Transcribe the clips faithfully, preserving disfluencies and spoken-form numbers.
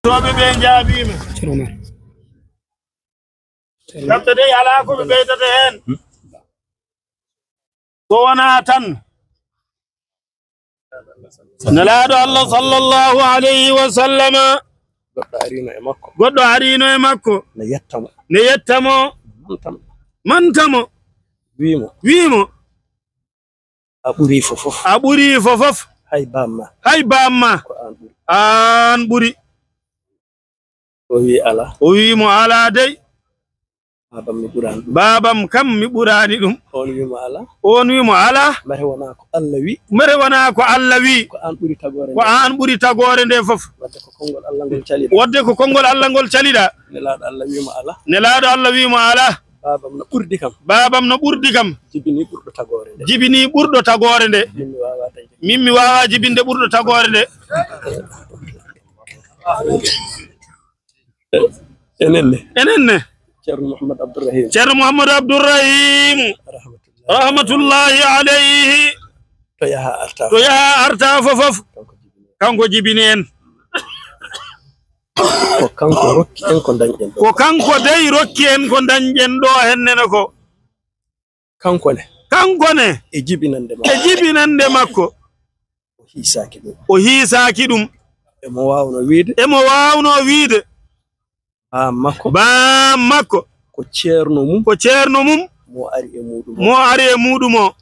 Tooɓe ɓe njaabiima. Ceerno Umar. Kamɓe dey alaa ko ɓe ɓeydata heen. Ko wonaa tan. Nelaaɗo Allah sallallahu alayhi wa sallama. Goɗɗo ariino e makko. Goɗɗo ariino e makko. Ne yetta mo. Ne yetta mo. Manta mo. Manta mo. Wii mo. Wii mo. A ɓurii fof fof. A ɓurii fof fof. Hay baamma. Hay baamma. Ko aan ɓuri. Aan ɓuri. O wii alaa. O wii mo alaa dey. Baabam mi ɓuraani ɗum. Baabam kam mi ɓuraani ɗum. Oon wii mo alaa. Oon wii mo alaa. Mbete wonaa ko Allah wii. Mbete wonaa ko Allah wii. Ko aan ɓuri tagoore. Ko nde. Aan ɓuri tagoore nde fof. Wadde ko konngol Allah ngol caliɗaa. Wadde ko konngol Allah ngol caliɗaa. Nelaaɗo Allah wii mo alaa. Nelaaɗo Allah wii mo alaa. Baabam no ɓurdi kam. Baabam no ɓurdi kam. Jibini ɓurɗo tagoore nde. Jibini ɓurɗo tagoore nde. Min mi waawaa dañde. Min mi waawaa jibinde ɓurɗo tagoore nde. Enen ne. Enen ne. Ceerno Mouhamadou Abdourahim. Ceerno Mouhamadou Abdourahim. Rahmatullahi. Rahmatullahi alayhi. To yaha arta. To yaha arta fof fof. Kanko jibini en. Ko kanko rokki en ko dañɗen ɗo. Ko kanko dey rokki en ko dañɗen ɗo hennene ko. Kanko ne. Kanko ne. E jibinande makko. E jibinande makko. O hiisaaki ɗum. O hiisaaki ɗum. Emo waawno wiide. Emo waawno wiide. Baam makko. Baam makko. Ko ceerno mum. Ko ceerno mum. Mo ari e muuɗum o. Mo ari e muuɗum o.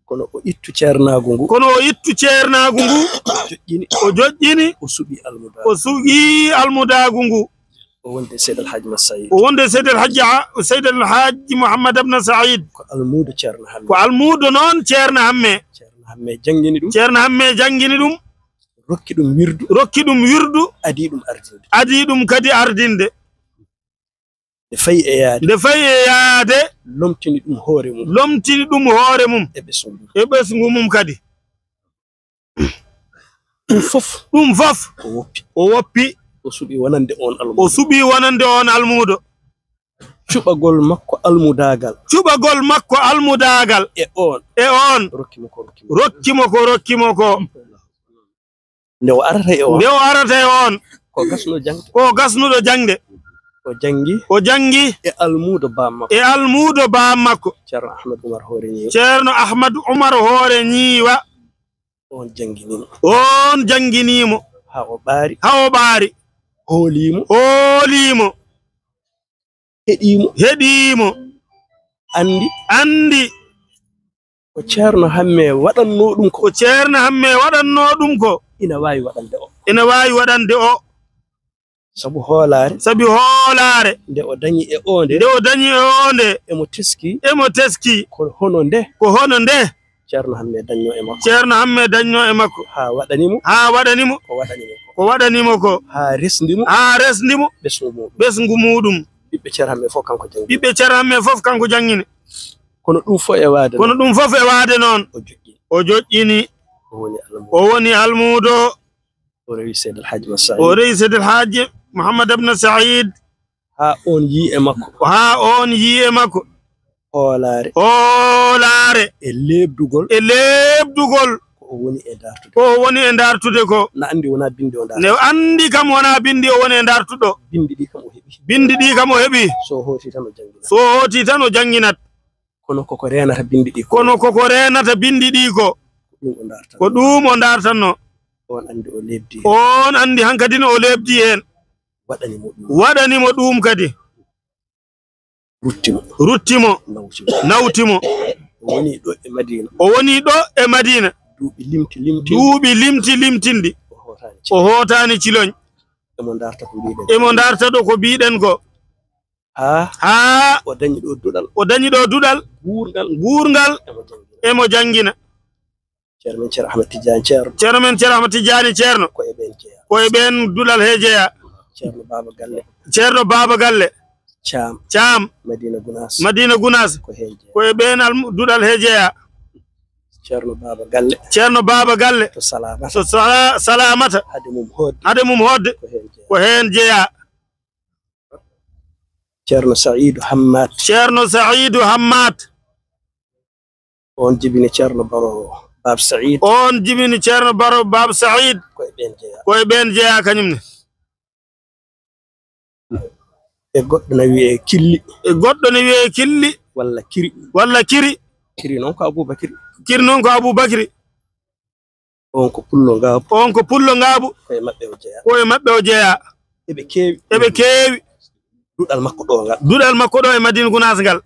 Kono o ittu ceernaagu ngu. Kono o ittu ceernaagu ngu. O joƴƴini. O joƴƴini. O suɓi almudaagu. O suɓi almudaagu ngu. O wonde Seydi El Hadji Massaïd. O wonde Seydi El Hadji A-, Seydi El Hadji Mouhammad Ibn Saïd. Ko almuudo Ceerno Hamme. Ko almuudo noon Ceerno Hamme. Ceerno Hamme janngini ɗum. Ceerno Hamme janngini ɗum. Rokki ɗum wirdu. Rokki ɗum wirdu. Adii ɗum ardinde. Adii ɗum kadi ardinde. Nde fayi e yaade. Nde fayi e yaade. Lomtini ɗum hoore mum. Lomtini ɗum hoore mum. E ɓesngu mum. E ɓesngu mum kadi. Ɗum fof. Ɗum fof. O woppi. O woppi. O suɓi wonande oon almuudo. O suɓi wonande oon almuudo. Cuɓagol makko almudaagal. Cuɓagol makko almudaagal. E oon. E oon. Rokki mo ko rokki mo. Rokki mo ko rokki mo ko. Nde o arata e oon. Nde o arata e oon. Ko gasnuɗo jaŋde. Ko gasnuɗo jaŋde. O janngi. O janngi. E almuudo baam makko. E almuudo baam makko. Ceerno Ahmad Umar Hoore Ñiiwa. Ceerno Ahmad Umar Hoore Ñiiwa. Oon janngini mo. Oon janngini mo. Haa o ɓaari. Haa o ɓaari. Hoolii mo. Hoolii mo. Heɗii mo. Heɗii mo. Anndi. Anndi. Ko Ceerno Hamme waɗannoo ɗum ko. Ko Ceerno Hamme waɗannoo ɗum ko. Ina waawi waɗande o. Ina waawi waɗande o. Sabu hoolaare. Sabi hoolaare. Nde o dañi e o nde. Nde o dañi e o nde. Emo teskii. Emo teskii. Ko hono nde. Ko hono nde. Ceerno Hamme dañnoo e makko. Ceerno Hamme dañnoo e makko. Haa waɗani mo. Haa waɗani mo. Ko waɗani mo ko. Ko waɗani mo ko. Haa resndi mo. Haa resndi mo. Ɓesngu muuɗum. Ɓesngu muuɗum. Ɓiɓɓe Ceerno Hamme fof kanko janngi. Ɓiɓɓe Ceerno Hamme fof kanko janngini. Kono ɗum fof e waade noon. Kono ɗum fof e waade noon. O joƴƴini. O joƴƴini. O woni almuudo. O woni almuudo. O rewi Seydi El Hadji Massaïd. O rewi Seydi El Hadji Mouhammad Ibn Saïd. Haa oon yii e makko. Haa oon yii e makko. Hoolaare. Hoolaare. E leebdugol. E leebdugol. Ko o woni e dartude. Ko o woni e dartude ko. Na anndi wonaa binndi o dartata. Ne anndi kam wonaa binndi o woni e dartuɗo. Binndi ɗi kam o heɓi. Binndi ɗi kam o heɓi. So o hooti tan o jannginat. So o hooti tan o jannginat. Kono koko reenata binndi ɗi ko. Kono koko reenata binndi ɗi ko. Ɗum o dartan. Ko ɗum o dartanno. Oon anndi o leebdi heen. Oon anndi hankadi no o leebdi heen. Waɗani mo ɗum. Waɗani mo ɗum kadi. Rutti mo. Rutti mo. Nawti mo. Nawti mo. O woni ɗo e Madina. O woni ɗo e Madina. Duuɓi limti limti. Duuɓi limti limtinɗi. O hootaani ciloñ. O hootaani ciloñ. Emo darta ko mbiɗen. Emo darta ɗo ko mbiɗen ko. Haa. Haa. O dañi ɗo duɗal. O dañi ɗo duɗal. Guurngal. Guurngal. Emo janngina. Emo janngina. Ceerno men Ceerno Ahmad Tidiane Ceerno. Ceerno men Ceerno Ahmad Tidiane Ceerno. Ko e ɓeen jeyaa. Ko e ɓeen duɗal he jeyaa. Ceerno Baaba Galle. Ceerno Baaba Galle. Caam. Caam. Madina Gunaas. Madina Gunaas. Ko heen jeyaa. Ko e ɓeen almu-, duɗal he jeyaa. Ceerno Baaba Galle. Ceerno Baaba Galle. To Salamata. To Sala-, Salamata. Hade mum hootde. Hade mum hootde. Ko heen jeyaa. Ko heen jeyaa. Ceerno Sa'iidu Hammaat. Ceerno Sa'iidu Hammaat. Oon jibini Ceerno Baro Baab Sa'iid. Oon jibini Ceerno Baro Baab Sa'iid. Ko e ɓeen jeyaa. Ko e ɓeen jeyaa kañum ne. E goɗɗo na wiyee Killi. E goɗɗo na wiyee Killi. Walla Kiri. Walla Kiri. Kiri noon ko Abubakri. Kiri noon ko Abubakri. On ko Pullo Ngaabu. On ko Pullo Ngaabu. Ko e maɓɓe o jeyaa. Ko e maɓɓe o jeyaa. Eɓe keewi. Eɓe keewi. Duɗal makko ɗo ngal. Duɗal makko ɗo e Madina Gunaas ngal.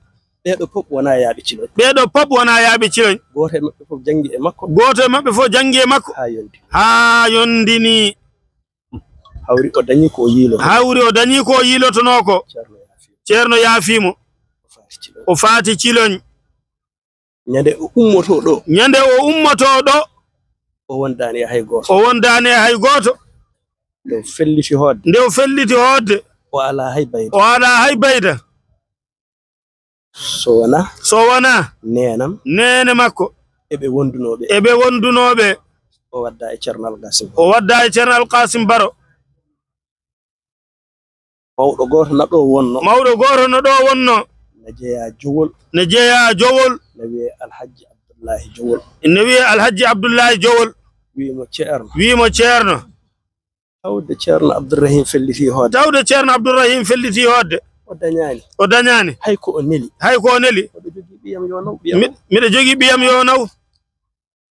Ɓeeɗo pop wonaa yaaɓe Ciloñ. Ɓeeɗo pop wonaa yaaɓe Ciloñ. Gooto e maɓɓe fof janngi e makko. Gooto e maɓɓe fof janngi e makko. Haa yondi. Haa yondini. Hawri o dañi ko o yiiloto. Hawri o dañi ko o yiilotonoo ko. Ceerno yaafi. Ceerno yaafi mo. O faati Ciloñ. O faati Ciloñ. Ñande o ummotoo ɗo. Ñande o ummotoo ɗo. O wondaani e hay gooto. O wondaani e hay gooto. Nde o felliti hoodde. Nde o felliti hoodde. O alaa hay bayda. O alaa hay bayda. So wonaa. So wonaa. Neenam. Neene makko. E ɓe wondunooɓe. E ɓe wondunooɓe. O wadda e Ceerno Alkasim. O wadda e Ceerno Alkasim Baro. Mawɗo gooto na ɗo wonno. Mawɗo gooto no ɗo wonno. Na jeyaa Jowol. Na jeyaa Jowol. Na wiyee Alhajji Abdullahi Jowol. Ne wiyee Alhajji Abdullahi Jowol. Wii mo Ceerno. Wii mo Ceerno. Tawde Ceerno Abdourahim felliti hoodde. Tawde Ceerno Abdourahim felliti hoodde. O dañaani. O dañaani. Hay ko o neli. Hay ko o neli. Oɗo jogii ɓiyam yo naw, ɓiyam. Mi-, miɗo jogii ɓiyam yo naw.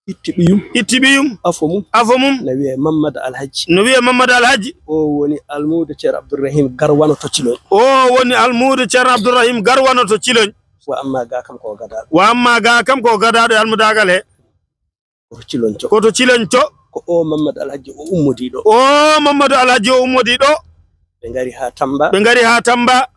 Itti ɓiyum. Itti ɓiyum. Afo mum. Afo mum. No wiyee Mammada Alhajji. No wiyee Mammada Alhajji. O woni almuudo Ceerno Abdourahim Garwano to Ciloñ. O woni almuudo Ceerno Abdourahim Garwano to Ciloñ. Wa amma ga kam ko gadaaɗo. Wa amma ga kam ko gadaaɗo e almudaagal he. Ko to Ciloñ to. Ko to Ciloñ to. Ko o Mammada Alhajji o ummodii ɗo. O Mammada Alhajji o ummodii ɗo. Ɓe ngari haa Tamba. Ɓe ngari haa Tamba.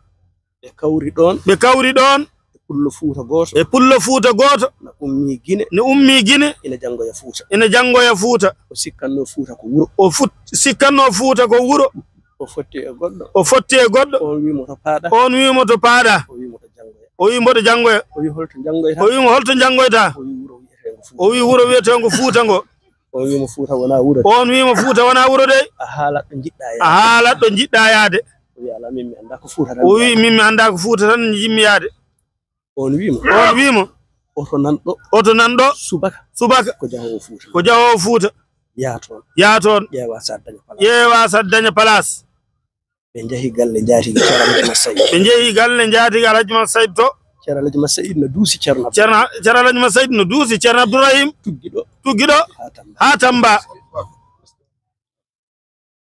Ɓe kawri ɗoon. Ɓe kawri ɗoon. E pullo Fuuta gooto. E pullo Fuuta gooto. Na ummii Gine. Ne ummii Gine. Ina janngoya Fuuta. Ina janngoya Fuuta. O sikkannoo Fuuta ko wuro. O fut-, sikkannoo Fuuta ko wuro. O fotti e goɗɗo. O fotti e goɗɗo. On wii mo to paaɗa. On wii mo to paaɗa. O wii mo to janngoya. O wii mboɗo janngoya. O wii holto janngoyta? O wii mo holto janngoyta? O wii wuro wiyeteengo Fuuta. O wii wuro wiyeteengo Fuuta ngo. On wii mo Fuuta wonaa wuro de. On wii mo Fuuta wonaa wuro de. A haalat ɗo njiɗɗaa yaade. A haalat ɗo njiɗɗaa yaade. O wii alaa, min mi anndaa ko Fuuta tan. O wii min mi anndaa ko Fuuta tan njimmi yaade. On wii mo. On wii mo. Oto nan ɗo. Oto nan ɗo. Subaka. Subaka. Ko jahoowo Fuuta. Ko jahoowo Fuuta. Yaa toon. Yaa toon. Ƴeewaa so aɗa daña palaas. Ƴeewaa so aɗa daña palaas. Ɓe njahi galle njaatige Ceerno Alhaji Mat Saïd. Ɓe njehi galle njaatige Alhaji Mat Saïd to. Ceerno Alhaji Mat Saïd no duusi Ceerno Abdou. Ceerno, Ceerno Alhaji Mat Saïd no duusi Ceerno Abdourahim. Tuggi ɗo. Tuggi ɗo. Haa Tamba. Haa Tamba.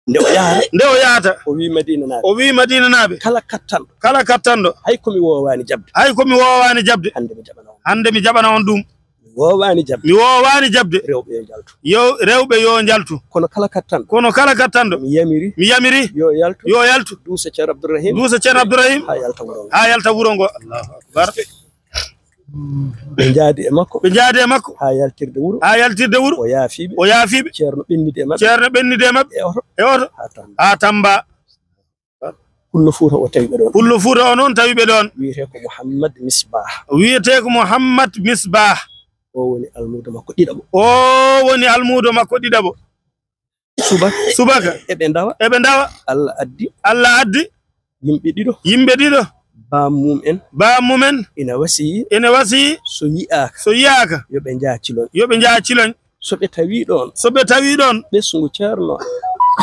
Nde o yahata. Nde o yahata. O wii Madinanaaɓe. O wii Madinanaaɓe. Kala kattanɗo. Kala kattanɗo. Hay ko mi woowaani jaɓde. Hay ko mi woowaani jaɓde. Hannde mi jaɓana on. Hannde mi jaɓana on ɗum. Mi woowaani jaɓde. Mi woowaani jaɓde. Rewɓe yo njaltu. Yo, rewɓe yo njaltu. Kono kala kattanɗo. Kono kala kattanɗo. Mi yamiri. Mi yamiri. Yo yaltu. Yo yaltu. Duusa Ceerno Abdourahim. Duusa Ceerno Abdourahim. Haa yalta wuro ngo. Haa yalta wuro ngo. Allahu akbar. Ɓe njaadi e makko. Ɓe njaadi e makko. Haa yaltirde wuro. Haa yaltirde wuro. O yaafiiɓe. O yaafiiɓe. Ceerno ɓennidi e maɓɓe. Ceerno ɓennidi e maɓɓe. E oto. E oto. Haa Tamba. Haa Tamba. Pullo Fuuta o tawi ɓe ɗoon. Pullo Fuuta o noon tawi ɓe ɗoon. Wiyetee ko Mouhammad Misbah. Wiyetee ko Mouhammad Misbah. O woni almuudo makko ɗiɗaɓo. O woni almuudo makko ɗiɗaɓo. Subaka. Subaka. Eɓe ndawa. Eɓe ndawa. Allah addi. Allah addi. Yimɓe ɗiɗo. Yimɓe ɗiɗo. Baam mum en. Baam mum en. Ina wasiyi. Ina wasiyi. So yiyaaka. So yiyaaka. Yo ɓe njah Ciloñ. Yo ɓe njah Ciloñ. So ɓe tawi ɗoon. So ɓe tawi ɗoon. Ɓesngu Ceerno,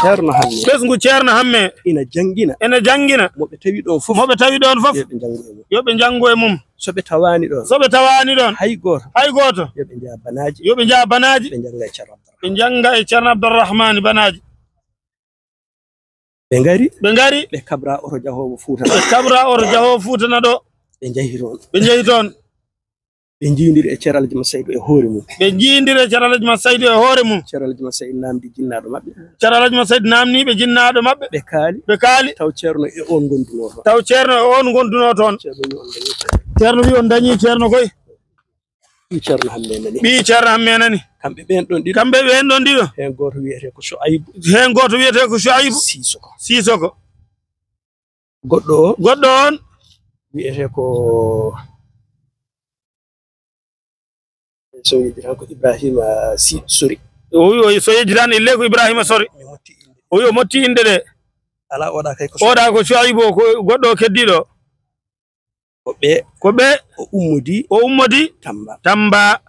Ceerno Hamme. Ɓesngu Ceerno Hamme. Ina janngina. Ina janngina. Mo ɓe tawi ɗoon fof. Mo ɓe tawi ɗoon fof. Yo ɓe njanngu e mum. Yo ɓe njanngu e mum. So ɓe tawaani ɗoon. So ɓe tawaani ɗoon. Hay gooto. Hay gooto. Yo ɓe njah Banaaji. Yo ɓe njah Banaaji. Ɓe njannga e Ceerno Abdourahmane. Ɓe njannga e Ceerno Abdourahmane Banaaji. Ɓe ngari. Ɓe ngari. Ɓe kabra oto jahoowo Fuuta na. Ɓe kabra oto jahoowo Fuuta na ɗo. Ɓe njehi toon. Ɓe njehi toon. Ɓe njiindiri e Ceerno Alhaji Mat Saydu e hoore mum. Ɓe njiindiri e Ceerno Alhaji Mat Saydu e hoore mum. Ceerno Alhaji Mat Saydu naamndi jinnaaɗo maɓɓe. Ceerno Alhaji Mat Saydu naamnii ɓe jinnaaɗo maɓɓe. Ɓe kaali. Ɓe kaali. Taw Ceerno e oon ngondunoo toon. Taw Ceerno e oon ngondunoo toon. Ceerno wii on dañii Ceerno. Ceerno wii on dañii Ceerno koy. Ɓii Ceerno Hamme nani. Ɓii Ceerno Hamme nani. Kamɓe ɓeen ɗoon ɗiɗo. Kamɓe ɓeen ɗoon ɗiɗo. Heen gooto wiyetee ko Suaybu. Heen gooto wiyetee ko Suaybu. Siisoko. Siisoko. Goɗɗo o. Goɗɗo on. Wiyetee ko, so yejjitan ko Ibrahima Si Sori. O wi, o, so yejjitan ille ko Ibrahima Sori. Mi motti innde. O wi, o motti innde ɗe. Alaa, oɗa kay ko Suaybu. Oɗa ko Suaybu, ko goɗɗo o keddiiɗo. Ko ɓe. Ko ɓe. O ummodii. O ummodii. Tamba. Tamba.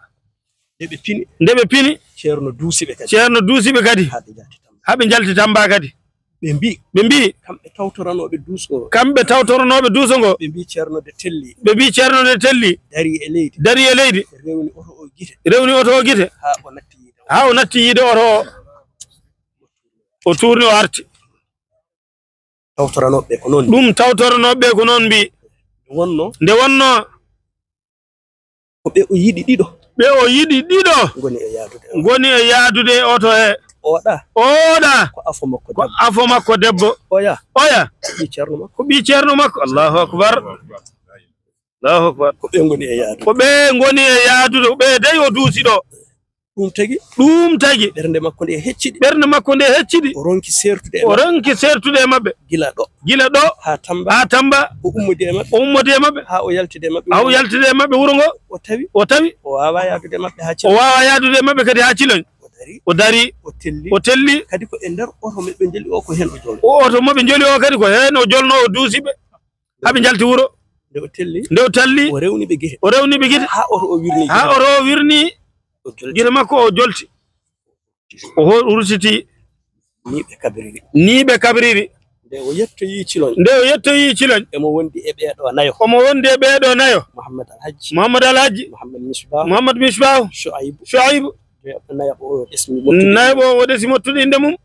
Nde ɓe pini. Nde ɓe pini. Ceerno duusi ɓe kadi. Ceerno duusi ɓe kadi. Haa ɓe njalti Tamba. Haa ɓe njalti Tamba kadi. Ɓe mbii. Ɓe mbii. Kamɓe tawtoranooɓe duuso ngo. Kamɓe tawtoranooɓe duuso ngo. Ɓe mbii Ceerno de telli. Ɓe mbii Ceerno de telli. Darii e leydi. Darii e leydi. Rewni oto o gite. Rewni oto o gite. Haa o natti yiide. Haa o natti yiide oto o. O tuurni o arti. Tawtoranooɓe ɓe ko noon mbii. Ɗum tawtoranooɓe ɓe ko noon mbii. Nde wonnoo. Nde wonnoo. Ko ɓe o yiɗi ɗiɗo. Ɓe o yiɗi ɗiɗo. Ngoni e yaadude. Ngoni e yaadude e oto he. Oɗa. Oɗa. Ko afo makko. Ko debbo. Afo makko debbo. Oya. Oya. Ko ɓii ceerno makko. Ko ɓii ceerno makko. Allahu akbar. Allahu akbar. Ko ɓe ngoni e yaadude. Ko ɓe ngoni e yaadude. Ko ɓe dey o duusi ɗo. Ɗum tagi. Ɗum tagi. Ɓernde makko nde hecciɗi. Ɓernde makko nde hecciɗi. O ronki seertude e maɓɓe. O ronki seertude e maɓɓe. Gila ɗo. Gila ɗo. Haa Tamba. Haa Tamba. O ummodi e maɓɓe. O ummodi e maɓɓe. Haa o yaltide e maɓɓe. Haa o yaltide e maɓɓe wuro ngo. O tawi. O tawi. O waawaa yaadude e maɓɓe haa Ciloñ. O waawaa yaadude e maɓɓe kadi haa Ciloñ. O darii. O darii. O telli. O telli. Kadi ko e nder oto mo ɓe njoli o, ko heen o jolnoo. O oto mo ɓe njoli o kadi ko heen o jolnoo, o duusi ɓe. Haa ɓe njalti wuro. Nde o telli. Nde o telli. O rewni ɓe gite. O rewni ɓe gite. Haa oto o wirni. Haa oto o wirni. O jolti. Gite makko o jolti. O ho-, ruttiti. Nii ɓe kabriri. Nii ɓe kabriri. Nde o yettoyii Ciloñ. Nde o yettoyii Ciloñ. Emo wondi e ɓee ɗoo nayo. Omo wondi e ɓee ɗoo nayo. Muhammad Alhaji. Muhammad Alhaji. Muhammad Misbahu. Muhammad Misbahu. Shuaibu. Shuaibu. Nayaɓo o ɗesni mottude. Nayaɓo o ɗesi mottude innde mum.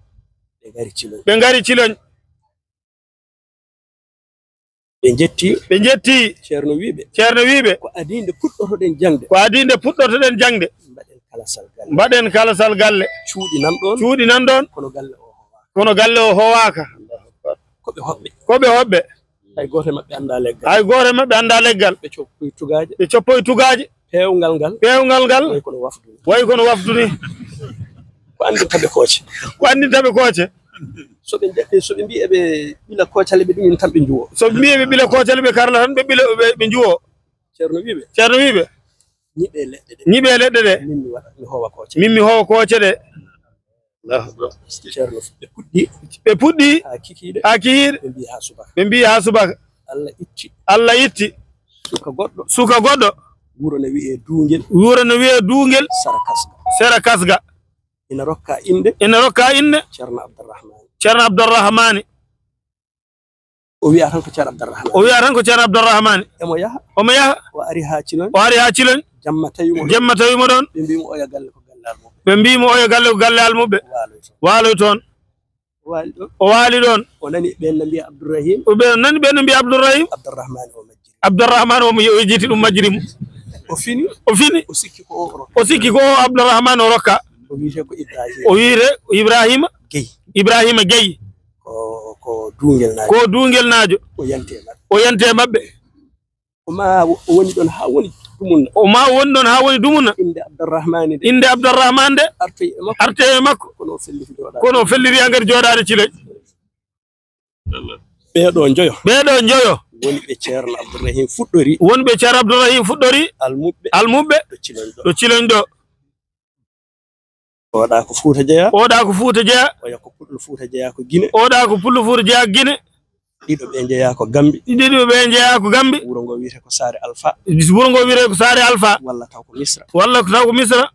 Ɓe ngari Ciloñ. Ɓe ngari Ciloñ. Ɓe njetti. Ɓe njetti. Ceerno wii ɓe. Ceerno wii ɓe. Ko adii nde puɗɗotoɗen jaŋde. Ko adii nde puɗɗotoɗen jaŋde. Mbaɗen kalasal galle. Mbaɗen kalasal galle. Cuuɗi nan ɗoon. Cuuɗi nan ɗoon. Kono galle o howaaka. Kono galle o howaaka. Ko ɓe hoɓɓe. Ko ɓe hoɓɓe. Hay gooto e maɓɓe anndaa leggal. Hay gooto e maɓɓe anndaa leggal. Ɓe coppoyi tugaaje. Ɓe coppoyi tugaaje. Peewngal ngal. Peewngal ngal. Wayi kono wafdu ni. Wayi kono wafdu ni. Ko anndinta ɓe kooce. Ko anndinta ɓe kooce. So ɓe nje-, so ɓe mbii eɓe ɓila koocale ɓe ɗum, en tan ɓe njuwo. So ɓe mbii eɓe ɓila koocale ɓe karla tan ɓe ɓila, ɓe, ɓe njuwo. Ceerno wii ɓe. Ceerno wii ɓe. Ñiɓee leɗɗe ɗe. Ñiɓee leɗɗe ɗe. Min mi waɗa, mi howa kooce. Min mi howa kooce ɗe. Allahu akbar. Ceerno, ɓe puɗɗi. Ɓe puɗɗi. Haa kikiiɗe. Haa kikiiɗe. Ɓe mbii haa subaka. Ɓe mbii haa subaka. Allah itti. Allah itti. Suka goɗɗo. Suka goɗɗo. Wuro ne wiyee Duungel. Wuro ne wiyee Duungel. Sera Kasga. Sera Kasga. Ina rokka innde. Ina rokka innde. Ceerno Abdurrahmani. Ceerno Abdurrahmani. O wiya tan ko Ceerno Abdurrahmani. O wiya tan ko Ceerno Abdurrahmani. Emo yaha. Omo yaha. O ari haa Ciloñ. O ari haa Ciloñ. Jamma tawi mo. Jamma tawi mo ɗoon. Ɓe mbii mo oya galle ko galle almuɓɓe. Ɓe mbii mo oya galle ko galle almuɓɓe. Waaloy toon. Waaloy toon. Waali ɗoon. O waali ɗoon. O nani ɓeen no mbiya Abdourahim. O ɓe nani ɓeen no mbiya Abdourahim. Abdourahmane o majjiri. Abdourahmane o mo yejjiti ɗum majjiri mum. O fini. O fini. O sikki ko o rokka. O sikki ko o Abdourahmane o rokka. O wiyetee ko Ibrahima. O wiyetee ko Ibrahima. Guèye. Ibrahima Guèye. Ko, ko Duungelnaajo. Ko Duungelnaajo. O yanti e maɓɓe. O yanti e maɓɓe. O ma o woni ɗoon haa woni dumunna. O ma o woni ɗoon haa woni dumunna. Innde Abdourahmane de. Innde Abdourahmane de. Artoyi e makko. Artoyi e makko. Kono o felliti jooɗaade. Kono o felliti hankadi jooɗaade Ciloñ. Ɓee ɗoo njoyo. Ɓee ɗoo njoyo. Woni ɓe Ceerno Abdourahim fuɗɗori. Woni ɓe Ceerno Abdourahim fuɗɗori. Almuɓɓe. Almuɓɓe. Ɗo Ciloñ ɗo. Ɗo Ciloñ ɗo. Oɗa ko Fuuta jeyaa. Oɗa ko Fuuta jeyaa. Oya ko Pullo Fuuta jeyaa ko Gine. Oɗa ko Pullo Fuuta jeyaa ko Gine. Ɗiɗo ɓe njeyaa ko Gambi. Ɗiɗo ɓe njeyaa ko Gambi. Wuro ngo wiyetee ko Saare Alfa. Wuro ngo wiyetee ko Saare Alfa. Walla taw ko Misra. Walla taw ko Misra.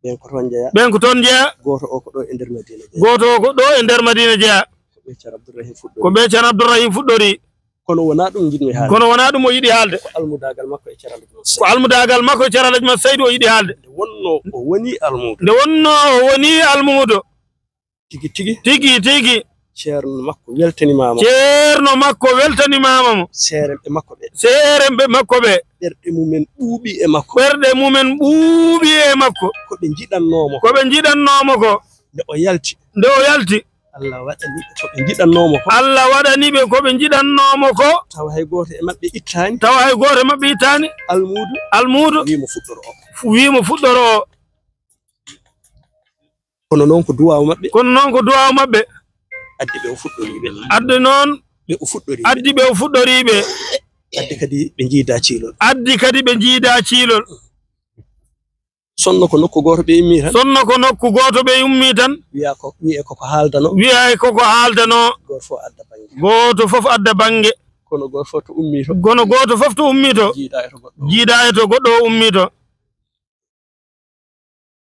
Ɓeen ko toon njeyaa. Ɓeen ko toon njeyaa. Gooto o ko ɗo e nder Madina jeyaa. Gooto o ko ɗo e nder Madina jeyaa. Ko ɓe Ceerno Abdourahim fuɗɗori. Ko ɓe Ceerno Abdourahim fuɗɗori. Kono wonaa ɗum njiɗmi haalde. Kono wonaa ɗum o yiɗi haalde. Ko almudaagal makko e Ceerno Alhaji Mat Seydi. Ko almudaagal makko e Ceerno Alhaji Mat Seydi o yiɗi haalde. Nde wonnoo o wonii almuudo. Nde wonnoo o wonii almuudo. Tigi tigi. Tigi tigi. Ceerno makko weltanimaama mo. Ceerno makko weltanimaama mo. Seeremɓe makko ɓe. Seeremɓe makko ɓe. Ɓerɗe mumen ɓuuɓi e makko. Ɓerɗe mumen ɓuuɓi e makko. Ko ɓe njiɗannoo mo. Ko ɓe njiɗannoo mo ko. Nde o yalti. Nde o yalti. Allah waɗani ɓe ko ɓe njiɗannoo mo ko. Allah waɗani ɓe ko ɓe njiɗannoo mo ko. Tawa hay gooto e maɓɓe ittaani. Tawa hay gooto e maɓɓe ittaani. Almuudo. Almuudo. Wii mo fuɗɗoro o. Fu-, wii mo fuɗɗoro o. Kono noon ko duwaawu maɓɓe. Kono noon ko duwaawu maɓɓe. Addi ɓe o fuɗɗorii ɓe. Addi noon. Ɓe o fuɗɗorii ɓe. Addi ɓe o fuɗɗorii ɓe. Addi kadi ɓe njiidaa ciilol. Addi kadi ɓe njiidaa ciilol. Sonno ko nokku gooto ɓe immii tan. Sonno ko nokku gooto ɓe immii tan. Wiyaa ko, wiyee ko ko haaldanoo. Wiyee ko ko haaldanoo. Gooto fof adda bannge. Gooto fof adda bannge. Kono gooto fof to ummii to. Kono gooto fof to ummii to. Jiidaa e to goɗɗo o. Jiidaa e to goɗɗo o ummii to.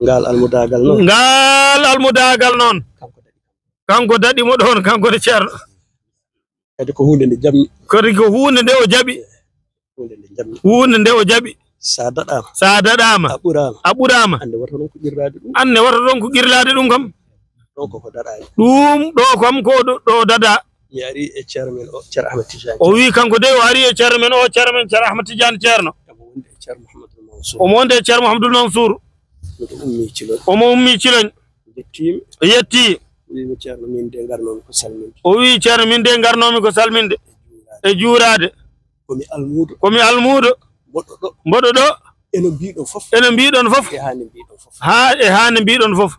Ngaal almudaagal noon. Ngaal almudaagal noon. Kanko daɗi. Kanko daɗi mo ɗoon, kanko ne Ceerno. Kadi ko huunde nde jaɓmi. Kadi ko huunde nde o jaɓi. Huunde nde jaɓmi. Huunde nde o jaɓi. Sa daɗaama. Sa daɗaama. A ɓuraama. A ɓuraama. Annde wata ɗon ko qirlaade ɗum. Annde wata ɗon ko qirlaade ɗum kam. Ɗo ko ko daɗaani. Ɗum ɗo kam ko ɗo, ɗo daɗa. Mi ari e Ceerno men o, Ceerno Ahmed Tidiane. O wi kanko de o ari e Ceerno men o, Ceerno men Ceerno Ahmed Tidiane Ceerno. Omo wonde e Ceerno Mouhamadoul Mansour. Omo wonde e Ceerno Mouhamadoul Mansour. Miɗo ummi Ciloñ. Omo ummi Ciloñ. Yettiimi. Yetti. O wi mi Ceerno, min de ngarnoomi ko salminde. O wi Ceerno, min de ngarnoomi ko salminde. E juuraade. E juuraade. Ko mi almuudo. Ko mi almuudo. Mboɗo ɗo. Mboɗo ɗo. Eno mbiɗon fof. Eno mbiɗon fof. E haande mbiɗon fof. Haa e haande mbiɗon fof.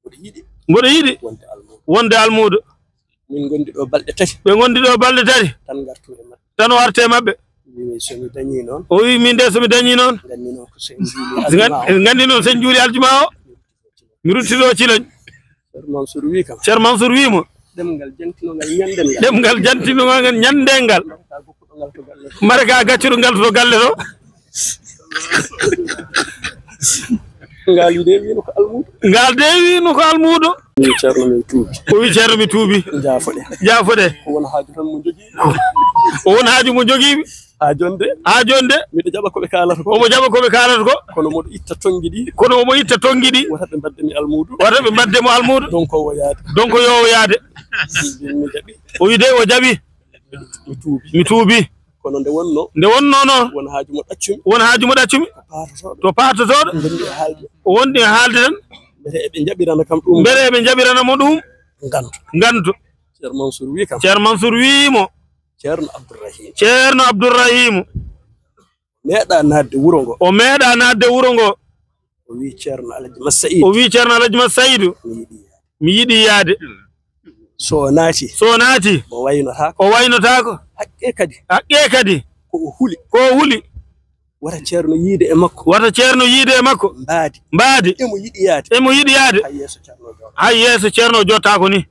Mboɗo yiɗi. Mboɗo yiɗi. Wonde almuudo. Wonde almuudo. Min ngondi ɗo balɗe tati. Ɓe ngondi ɗo balɗe tati. Tan ngartu e maɓɓe. Tan o arta e maɓɓe. Mbimi so mi dañii noon. O wi min de so mi dañii noon. Nganndi noon ko so en njuuli. Si ngan-, aljuma o. Nganndi noon so en njuuli aljuma o. Mi ruttito Ciloñ. Ceerno Mansour wi kam. Ceerno Mansour wi mo. Ɗemngal jantinongal ñannden ngal. Ɗemngal jantinongal ngal ñannden ngal. Mbarka gokkuɗo ngal to galle to. Mbarka gaccuɗo ngal to galle to. Ngal de wino ko almuudo. Ngal de wino ko almuudo. Min Ceerno min tuubi. O wi Ceerno mi tuubi. Jaafoɗe. Jaafoɗe. Ko won haaju tan mo jogii. O won haaju mo jogii. Haa jonde. Haa jonde. Miɗo jaɓa ko ɓe kaalata ko. Omo jaɓa ko ɓe kaalata ko. Kono moɗo itta tonngi ɗi. Kono omo itta tonngi ɗi. Wata ɓe mbadde mi almuudo. Wata ɓe mbadde mo almuudo. Donc o yaade. Donc yo o yaade. Min mi jaɓi. O wi de o jaɓi. Mi tuubi. Mi tuubi. Kono nde wonno. Nde wonno noon. Won haaju mo ɗaccumi. Won haaju mo ɗaccumi. Ko paatotooɗo. To paatotooɗo. Ngonmi e haalde. O wondi e haalde tan. Mbele eɓe njaɓirana kam ɗum. Mbele eɓe njaɓirana mo ɗum. Nganto. Nganto. Ceerno Mansour wi kam. Ceerno Mansour wi mo. Ceerno Abdourahim. Ceerno Abdourahim. Meeɗa naatde wuro ngo. O meeɗa naatde wuro ngo. O wi Ceerno Alhaji Massaïd. O wi Ceerno Alhaji Massaïd. Mi yiɗi yaade. Mi yiɗi yaade. So o naati. So o naati. O waynotaako. O waynotaako. Haqqe kadi. Haqqe kadi. Ko o huli. Ko o huli. Wata Ceerno yiide e makko. Wata Ceerno yiide e makko. Mbaadi. Mbaadi. Emo yiɗi yaade. Emo yiɗi yaade. Hay yeeso Ceerno o jooɗo. Hay yeeso Ceerno o jooɗtaako ni.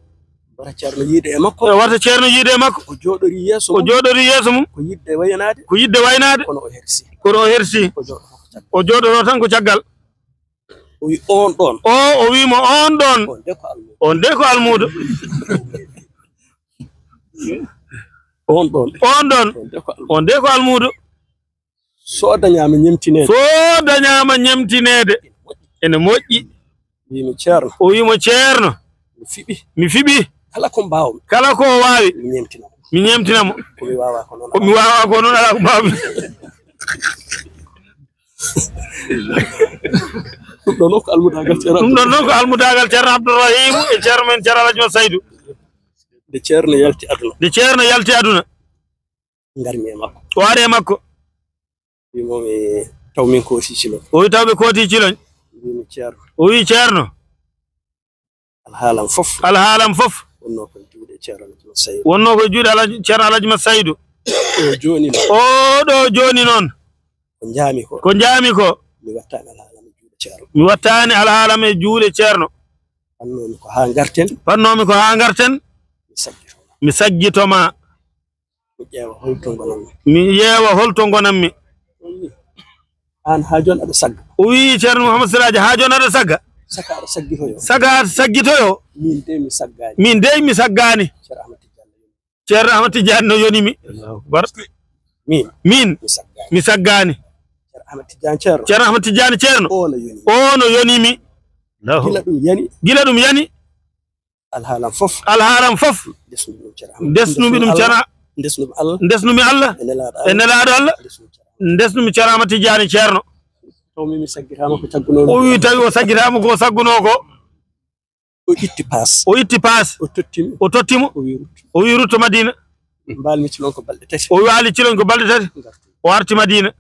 Wata Ceerno yiide e makko. E wata Ceerno yiide e makko. O jooɗori yeeso O mum. Jooɗori yeeso mum. Ko yiɗde waynaade. Ko yiɗde waynaade. Kono o hersi. Kono o hersi. O jooɗo ko caggal. O jooɗoto tan ko caggal. O wi on ɗon. O, o wi mo on ɗon. On de ko almuudo. On de ko almuudo. On ɗon. On ɗon. On de ko almuudo. On de ko almuudo. So dañaama ñemtineede. So dañaama ñemtineede. Ene moƴƴi. Wi mi Ceerno. O wi mo Ceerno. Mi fiɓi. Mi fiɓi. Kala ko mbaawmi. Kala ko o waawi. Mi ñemtina mo. Mi ñemtina mo. Ko mi waawaa ko noon. Ko mi waawaa ko noon alaa ko mbaawmi. Ɗum ɗon noon ko almudaagal Ceerno. Ɗum ɗon noon ko almudaagal Ceerno Abdourahim e Ceerno men Ceerno Alhaji Massaïdou. Nde Ceerno yalti aduna. Nde Ceerno yalti aduna. Ngarmi e makko. O ari e makko. Wi mo mi taw min kooti Ciloñ. O wi taw ɓe kooti Ciloñ. Wi mi Ceerno. O wi Ceerno. Alhaalam fof. Alhaalam fof. Wonnoo ko e juuɗe Ceerno Alhaji Massaïdou. Wonnoo ko e juuɗe Alhaji, Ceerno Alhaji Massaïdou. O jooni noon. Oo ɗo jooni noon. Ko njaami ko. Ko njaami ko. Mi wattaani alhaalam e juuɗe Ceerno. Mi wattaani alhaalam e juuɗe Ceerno. Fannoomi ko haa ngarten. Fannoomi ko haa ngarten. Mi saggito ma. Mi saggito ma. Mi ƴeewa holto ngonanmi. Mi ƴeewa holto ngonanmi. Aan haa jooni aɗa sagga. O wi Ceerno Mouhamadou Siraaji, haa jooni aɗa sagga. Saka aɗa saggitoyo. Saka aɗa saggitoyo. Min de mi saggaani. Min de mi saggaani. Ceerno Ahmad Tidiane. Ceerno Ahmad Tidiane no yoni mi. Allahu Akbar. Min. Min. Mi saggaani. Mi saggaani. Ceerno Ahmad Tidiane Ceerno. Ceerno Ahmad Tidiane Ceerno. O no yoni. O no yoni mi. Allahu Akbar. Gila ɗum yani. Gila ɗum yani. Alhaalam fof. Alhaalam fof. Ndesnumi ɗum Ceerno Ahmad. Ndesnumi ɗum Ceerno. Ndesnumi Allah. Ndesnumi Allah. E nelaaɗo Allah. E nelaaɗo Allah. Ndesnumi Ceerno. Ndesnumi Ceerno Ahmad Tidiane Ceerno. Tawmi mi saggitaama ko saggunoo. O wi tawi o saggitaama ko saggunoo ko. O itti paas. O itti paas. O totti mo. O totti mo. O wi rutto. O wi rutto Madina. Mbaalmi Ciloñ ko balɗe tati. O waali Ciloñ ko balɗe tati. Ngartu. O arti Madina.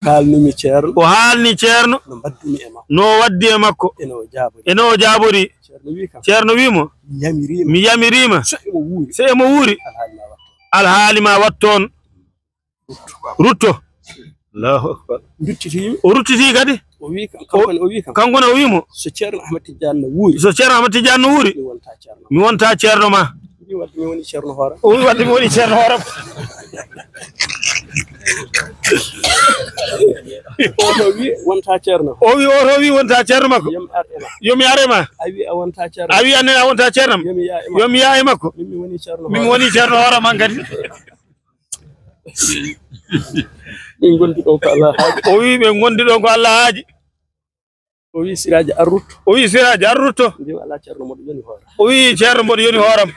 Kaalnumi Ceerno. O haalni Ceerno. No mbaddumi e makko. No waddi e makko. Eno o jaabori. Eno o jaabori. Ceerno wi kam. Ceerno wi mo. Mi yamiriima. Mi yamiriima. So emo wuuri. So emo wuuri. Alhaali ma wattu. Alhaali ma wattu toon. Rutto. Allahu Akbar. Ruttitiimi. O ruttiti kadi. O wi kam, kanko ne o wi kam. Kanko ne o wi mo. So Ceerno Ahmad Tidiane no wuuri. So Ceerno Ahmad Tidiane no wuuri. Mi wonta Ceerno. Mi wonta Ceerno ma. Mi wadde mi woni Ceerno hooram. O wi wadde mi woni Ceerno hooram. Oto wi wonta ceerno. O wi oto wi wonta ceerno makko. Yo mi ar e ma. Yo mi ar e ma. A wi a wonta ceerno. A wi annen a wonta ceerno am. Yo mi yaa e ma. Yo mi yaa e makko. Min mi woni ceerno. Min mi woni ceerno hoore am hankadi. Min gondi ɗon ko Allah haaji. O wi ɓe gondi ɗon ko Allah haaji. O wi Siraaji ar rutto. O wi Siraaji ar rutto. Mbimi ala ceerno mboɗo yoni hoore. O wi ceerno mboɗo yoni hooram.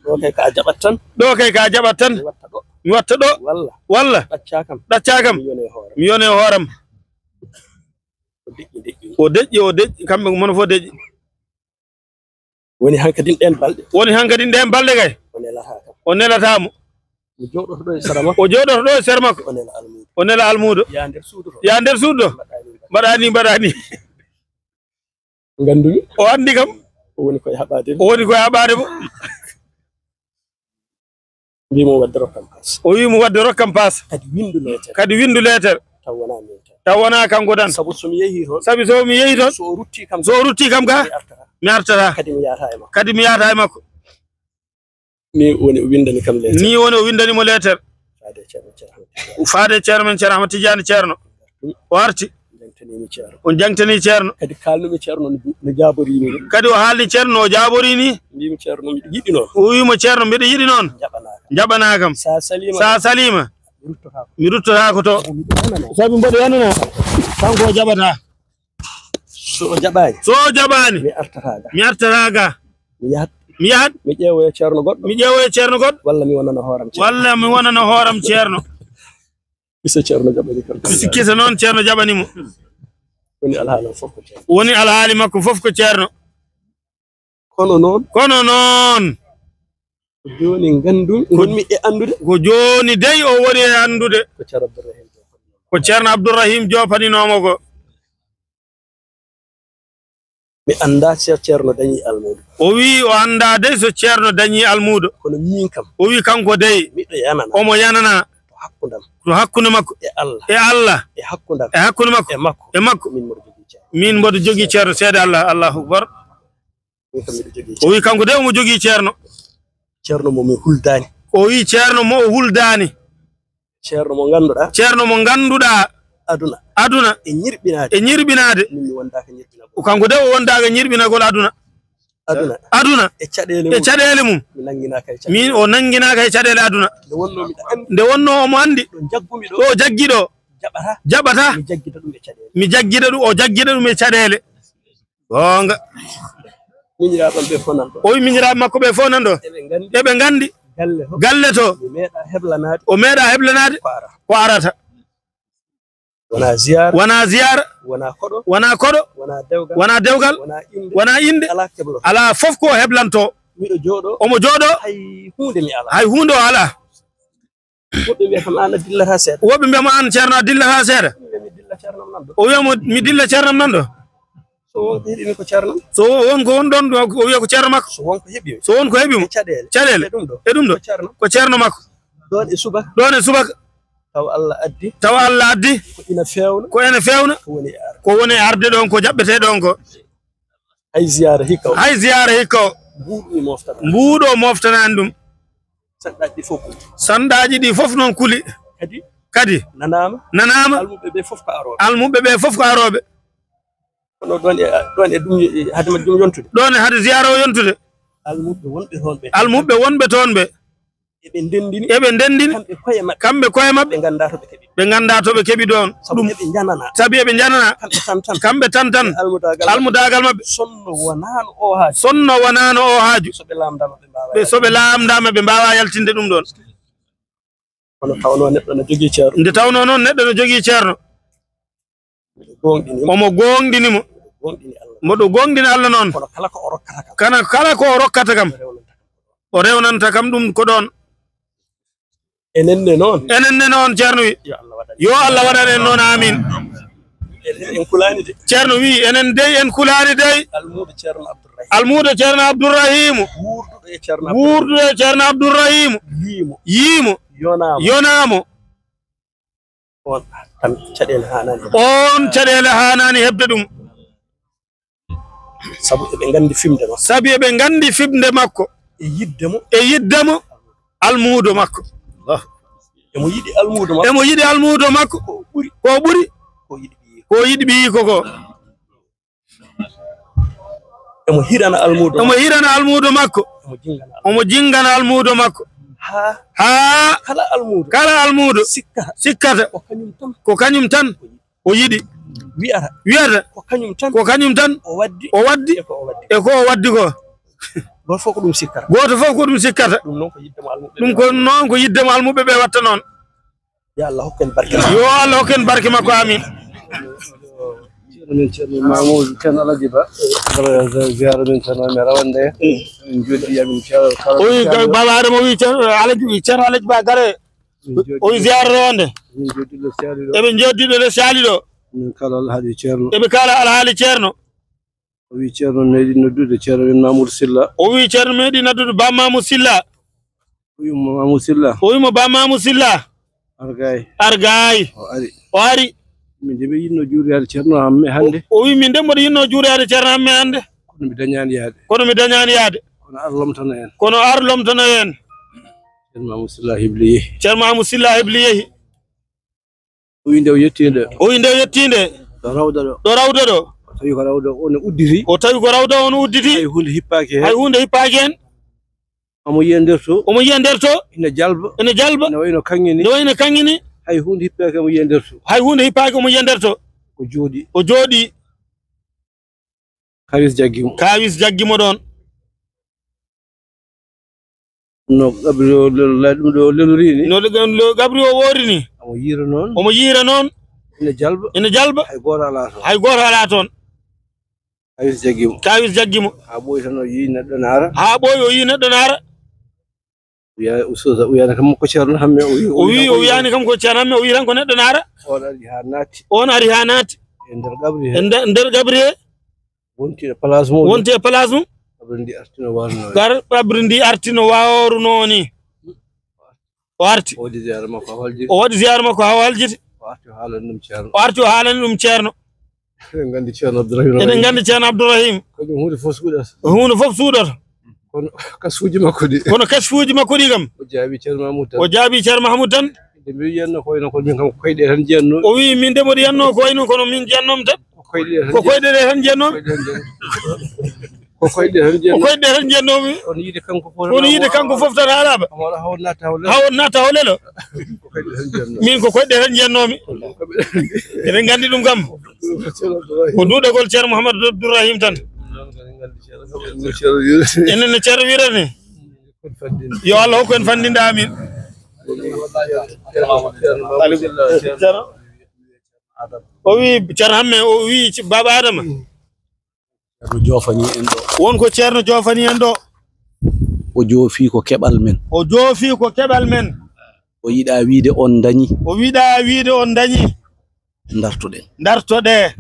Ɗo kay ka jaɓat tan. Ɗo kay ka jaɓat tan. Mi watta ɗo. Mi watta ɗo. Walla. Walla. Ɗaccaa kam. Ɗaccaa kam. Mi yone hoore. Mi yone hooram. O deƴƴi, deƴƴi. O deƴƴi, o deƴƴi. Kamɓe mono fof deƴƴi. Woni hankadin ɗen balɗe. Woni hankadin ɗen balɗe kay. O nelata kam. O nelata mo. Mi jooɗoto ɗo e sara makko. O jooɗoto ɗo e sara makko. O nela almuudo. O nela almuudo. Yaa nder suudu to. Yaa nder suudu to. Mbaɗa ni, mbaɗa ni. Ngandumi. O andi kam. O woni koye haɓaade mo. O woni koye haɓaade mo. Mbimo wadde rokkam paas. O wi mo wadde rokkam paas. Kadi windu leetere. Kadi windu leetere. Taw wona min tan. Taw wona kanko tan. Sabu so mi yehi toon. Sabu so mi yehi toon. So o rutti kam. So o rutti kam ga. Mi artata. Mi artata. Kadi mi yahata e makko. Kadi mi yahata e makko. Ni woni o windani kam leetere. Ni woni o windani mo leetere. Faade ceerno Ceerno Ahmad Tidiane. Faade ceerno men Ceerno Ahmad Tidiane ceerno. O arti. Jangtani mi ceerno. O jangtani ceerno. Kadi kalnumi ceerno no, no jaaborini ɗum. Kadi o haalni ceerno no o jaaborini. Mbimi ceerno miɗo yiɗi noon. O wimo ceerno mbiɗo yiɗi noon. Jaɓanaa kam. Jaɓanaa kam. Sa salima. Sa salima. Mi ruttotaako. Mi ruttotaako to. Sabu miɗo yanana. Sabu mboɗo yanana. Kanko o jaɓata. So o jaɓaani. So o jaɓaani. Mi artata ga. Mi artata ga. Mi yahat. Mi yahat. Mi ƴeewoya ceerno goɗɗo. Mi ƴeewoya ceerno goɗɗo. Walla mi wonana hooram ceerno. Walla mi wonana hooram ceerno. Kisa ceerno jaɓani kam. Kisa, kisa noon ceerno jaɓani mo. Woni alhaali fof ko ceerno. Woni alhaali makko fof ko ceerno. Kono noon. Kono noon. Ko jooni ngandumi, ko, ngonmi e anndude. Ko jooni dey o woni e anndude. Ko Ceerno Abdourahim. Ko Ceerno Abdourahim jopaninoomo ko. Mi anndaa so ceerno dañii almuudo. O wii o anndaa dey so ceerno dañii almuudo. Kono miin kam. O wii kanko dey. Miɗo yanana. Omo yanana. To hakkundam. To hakkunde makko. E Allah. E Allah. E hakkundam. E hakkunde makko. E makko. E makko. Min mboɗo jogii ceerno. Min mboɗo jogii ceerno. Seede Allah. Allahu akbar. Min kam miɗo jogii ceerno. O wii kanko dey omo jogii ceerno. Ceerno mo mi huldaani. O wii ceerno mo o huldaani. Ceerno mo ngannduɗaa. Ceerno mo ngannduɗaa. Aduna. Aduna. E ñirɓinaade. E ñirɓinaade. Min mi wondaaka ñirɓinagol. Kanko de o wondaaka ñirɓinagol aduna. Aduna. Aduna. E caɗeele mum. E caɗeele mum. Mi nannginaaka e caɗeele. Min o nannginaaka e caɗeele aduna. Nde wonnoo miɗo anndi. Nde wonnoo omo anndi. Ɗo jaggumi ɗo. Ɗo jaggi ɗo. Jaɓata. Jaɓata. Mi jaggita ɗum e caɗeele. Mi jaggita ɗum, o jaggita ɗum e caɗeele. Goonga. Miñiraaɓe am ɓe fof nan ɗo. O wi miñiraaɓe makko ɓe fof nan ɗo. Eɓe nganndi. Eɓe nganndi. Galle to. Galle to. Mi meeɗa heblanaade. O meeɗa heblanaade. Ko ara. Ko arata. Wona ziyaara. Wona ziyaara. Wona koɗo. Wona koɗo. Wona dewgal. Wona dewgal. Wona innde. Wona innde. Alaa kebloto. Alaa fof ko heblanto. Miɗo jooɗo. Omo jooɗo. Hay huunde mi alaa. Hay huunde o alaa. Woɓɓe mbiya kam, "Aan a dillata seeɗa." Woɓɓe mbiya mo, "Aan ceerno a dillata seeɗa." Mi dilla ceerno am nan ɗo. O wiya mo, "Mi dilla ceerno am nan ɗo." So won ko heɓimi ko ceerno am. So won ko won ɗon ɗo, o wiya ko ceerno makko. So won ko heɓimi. So won ko heɓimo. E caɗeele. Caɗeele. E ɗum ɗo. E ɗum ɗo. Ko ceerno. Ko ceerno makko. Ɗoon e subaka. Ɗoon e subaka. Tawa Allah addi. Tawa Allah addi. Ko ina feewna. Ko ina feewna. Ko woni e arde. Ko woni e arde ɗoon, ko jaɓɓetee ɗoon ko. Hay ziyaara hikka o. Hay ziyaara hikka o. Mbuuɗu mi moftata. Mbuuɗu o moftanaani ɗum. Sanɗaaji ɗi fof kuli. Sanɗaaji ɗi fof noon kuli. Kadi. Kadi. Nanaama. Nanaama. Almuɓɓe ɓe fof ko arooɓe. Almuɓɓe ɓe fof ko arooɓe. Kono ɗoon e, ɗoon e ɗum, e, hade majjum yontude. Ɗoon e hade ziyaara o yontude. Almuɓɓe wonɓe toon ɓe. Almuɓɓe wonɓe toon ɓe. Eɓe ndenndini. Eɓe ndenndini. Kamɓe koye maɓɓe. Kamɓe koye maɓɓe. Ɓe nganndaa to ɓe keɓi. Ɓe nganndaa to ɓe keɓi ɗoon. Sabu ɗum. Eɓe njanana. Sabu eɓe njanana. Kamɓe tan tan. Kamɓe tan tan. E almudaagal maɓɓe. Almudaagal maɓɓe. Sonno wonaano o haaju. Sonno wonaano o haaju. So ɓe laamndaama ɓe mbaawaa. Ɓe, so ɓe laamndaama ɓe mbaawaa yaltinde ɗum ɗoon. Kono tawnoo neɗɗo no jogii ceerno. Nde tawnoo noon neɗɗo no jogii ceerno. Miɗo gooŋɗini mo. Omo gooŋɗini mo. Miɗo gooŋɗini Allah. Mboɗo gooŋɗini Allah noon. Kono kala ko o rokkata kam. Kana kala ko o rokkata kam. O rewnanta kam. O rewnanta kam ɗum ko ɗoon. Enen ne noon. Enen ne noon, ceerno wi. Yo Allah waɗan. Yo Allah waɗan en noon, amiin. Enen en kulaani de. Ceerno wi, enen dey en kulaani dey. Almuudo ceerno Abdourahim. Almuudo ceerno Abdourahim. Wuurduɗo e ceerno Abdourahim. Wuurduɗo e ceerno Abdourahim. Yiimo. Yiimo. Yonaamo. Yonaamo. On tan caɗeele haanaani heɓde. On caɗeele haanaani heɓde ɗum. Sabu eɓe nganndi fimde makko. Sabu eɓe nganndi fimde makko. E yiɗde mo. E yiɗde mo. Almuudo makko. Allah. Emo yiɗi almuudo makko. Emo yiɗi almuudo makko. Ko ɓuri. Ko ɓuri. Ko yiɗi ɓiyiiko. Ko yiɗi ɓiyiiko ko. Emo hirana almuudo. Emo hirana almuudo makko. Emo jingana. Omo jingana almuudo makko. Haa. Haa. Kala almuudo. Kala almuudo. Sikkata. Sikkata. Ko kañum tan. Ko kañum tan. O yiɗi. Wi'ata. Wi'ata. Ko kañum tan. Ko kañum tan. O waddi. O waddi. E ko o waddi. E ko o waddi ko. Gooto fof ko ɗum sikkata. Gooto fof ko ɗum sikkata. Ɗum noon ko yiɗde mo almuɓɓe. Ɗum ko noon ko yiɗde mo almuɓɓe ɓe watta noon. Yo Allah hokku en barke makko. Yo Allah hokku en barke makko, amin. Ceerno men, Ceerno Mamoudou Kane Alaji Ba. Ziyaara men, Ceerno men rawande. Min joddi, amin, Ceerno kala. O wi, Ceerno. Baba Adama o wi, Ceerno Alaji, Ceerno Alaji Ba, gare. Min joddi. O wi, ziyaara rawande. Min joddi ɗo Saali ɗo. Eɓe joddi ɗo Saali ɗo. Min kala Alhaji Ceerno. Eɓe kala Alhaali Ceerno. O wi, Ceerno meeɗi noddude Ceerno men Mamoudou Sylla. O wi, Ceerno meeɗi noddude Ba Mamoudou Sylla. O wi mo, Mamoudou Sylla. O wi mo, Ba Mamoudou Sylla. Ar gay. Ar gay. O ari. O ari. Min de mbiɗa yiɗno juuroyaade Ceerno Hamme hannde. O, o wi, min de mboɗo yiɗno juuroyaade Ceerno Hamme hannde. Kono mi dañaani yaade. Kono mi dañaani yaade. Kono ar lomtano en. Kono ar lomtano en. Ceerno Mamoudou Sylla hebli yehi. Ceerno Mamoudou Sylla hebli yehi. O wi nde o yettii nde. O wi nde o yettii nde. Ɗo rawda ɗo. Ɗo rawda ɗo. O tawi ko rawda o no udditi. O tawi ko rawda o no udditi. Hay huunde hippaaki heen. Hay huunde hippaaki heen. Omo yiya nder to. Omo yiya nder to. Ina jalba. Ina jalba. Ina wayno kaŋŋe ni. Ina wayno kaŋŋe ni. Hay huunde hippaaki, omo yiya nder to. Hay huunde hippaaki, omo yiya nder to. O jooɗi. O jooɗi. Kaawis jaggi mo. Kaawis jaggi mo ɗoon. No Gabri o lel-, la-, ɗum ɗo lelori ni. No le-, no Gabri o woori ni. Omo yiira noon. Omo yiira noon. Ina jalba. Ina jalba. Hay gooto alaa toon. Hay gooto alaa toon. Kaawis jaggi mo. Kaawis jaggi mo. Haa ɓooyi tan o yii neɗɗo naara. Haa ɓooyi o yii neɗɗo naara. O wiya, o sosa, o wiyani kam ko Ceerno Hamme, o wi-, o wi, o wiyani kam ko Ceerno Hamme, o wi tan ko neɗɗo naara. On ari haa naati. On ari haa naati. E nder Gabri he. E nder, nder Gabri he. Wonti e place mum. Wonti e place mum. Gabri ndi artino warno. Gar-, Gabri ndi artino warno ni. O arti. O waɗi ziyaara makko haa o haljiti. O waɗi ziyaara makko haa o haljiti. O arti o haalani ɗum Ceerno. O arti o haalani ɗum Ceerno. Eɗen nganndi Ceerno Abdourahim. Eɗen nganndi Ceerno Abdourahim. Ko ɗum huunde fof suuɗata. Huunde fof suuɗata. Kono kasuuji makko ɗi. Kono kasuuji makko ɗi kam. O jaabi Ceerno Mahmoud tan. O jaabi Ceerno Mahmoud tan. Nde mi wiyatno ko wayno kono min kam ko koyɗe tan njiyatno. O wi min de mboɗo yiyatno ko wayno kono min njiyatnoomi tan. Ko koyɗe tan. Ko koyɗe ɗe tan njiyatnoomi. Koyɗe tan njiyatno. Ko koyɗe tan ko njiyatno. Koyɗe tan njiyatnoomi. Kono yiide kanko fof. Kono yiide kanko fof tan haalaama. Hawo naata hawo lelo. Hawo naata hawo lelo. Ko koyɗe tan njiyatno. Min ko koyɗe tan njiyatnoomi. Eɗen nganndi ɗum kam. Ko duɗagol Ceerno Mouhamadou Abdourahim tan. Enen no Ceerno wirata ni. Yo Allah hokku en fanndinde, amin. Ceerno. O wi Ceerno Hamme, o wi ci-, Baaba Adama. Ceerno joofani en ɗo. Won ko Ceerno joofani en ɗo. O joofi ko keɓal men. O joofi ko keɓal men. O yiɗa wiide on dañi. O yiɗa wiide on dañi. Ndartoɗen. Ndartoɗe.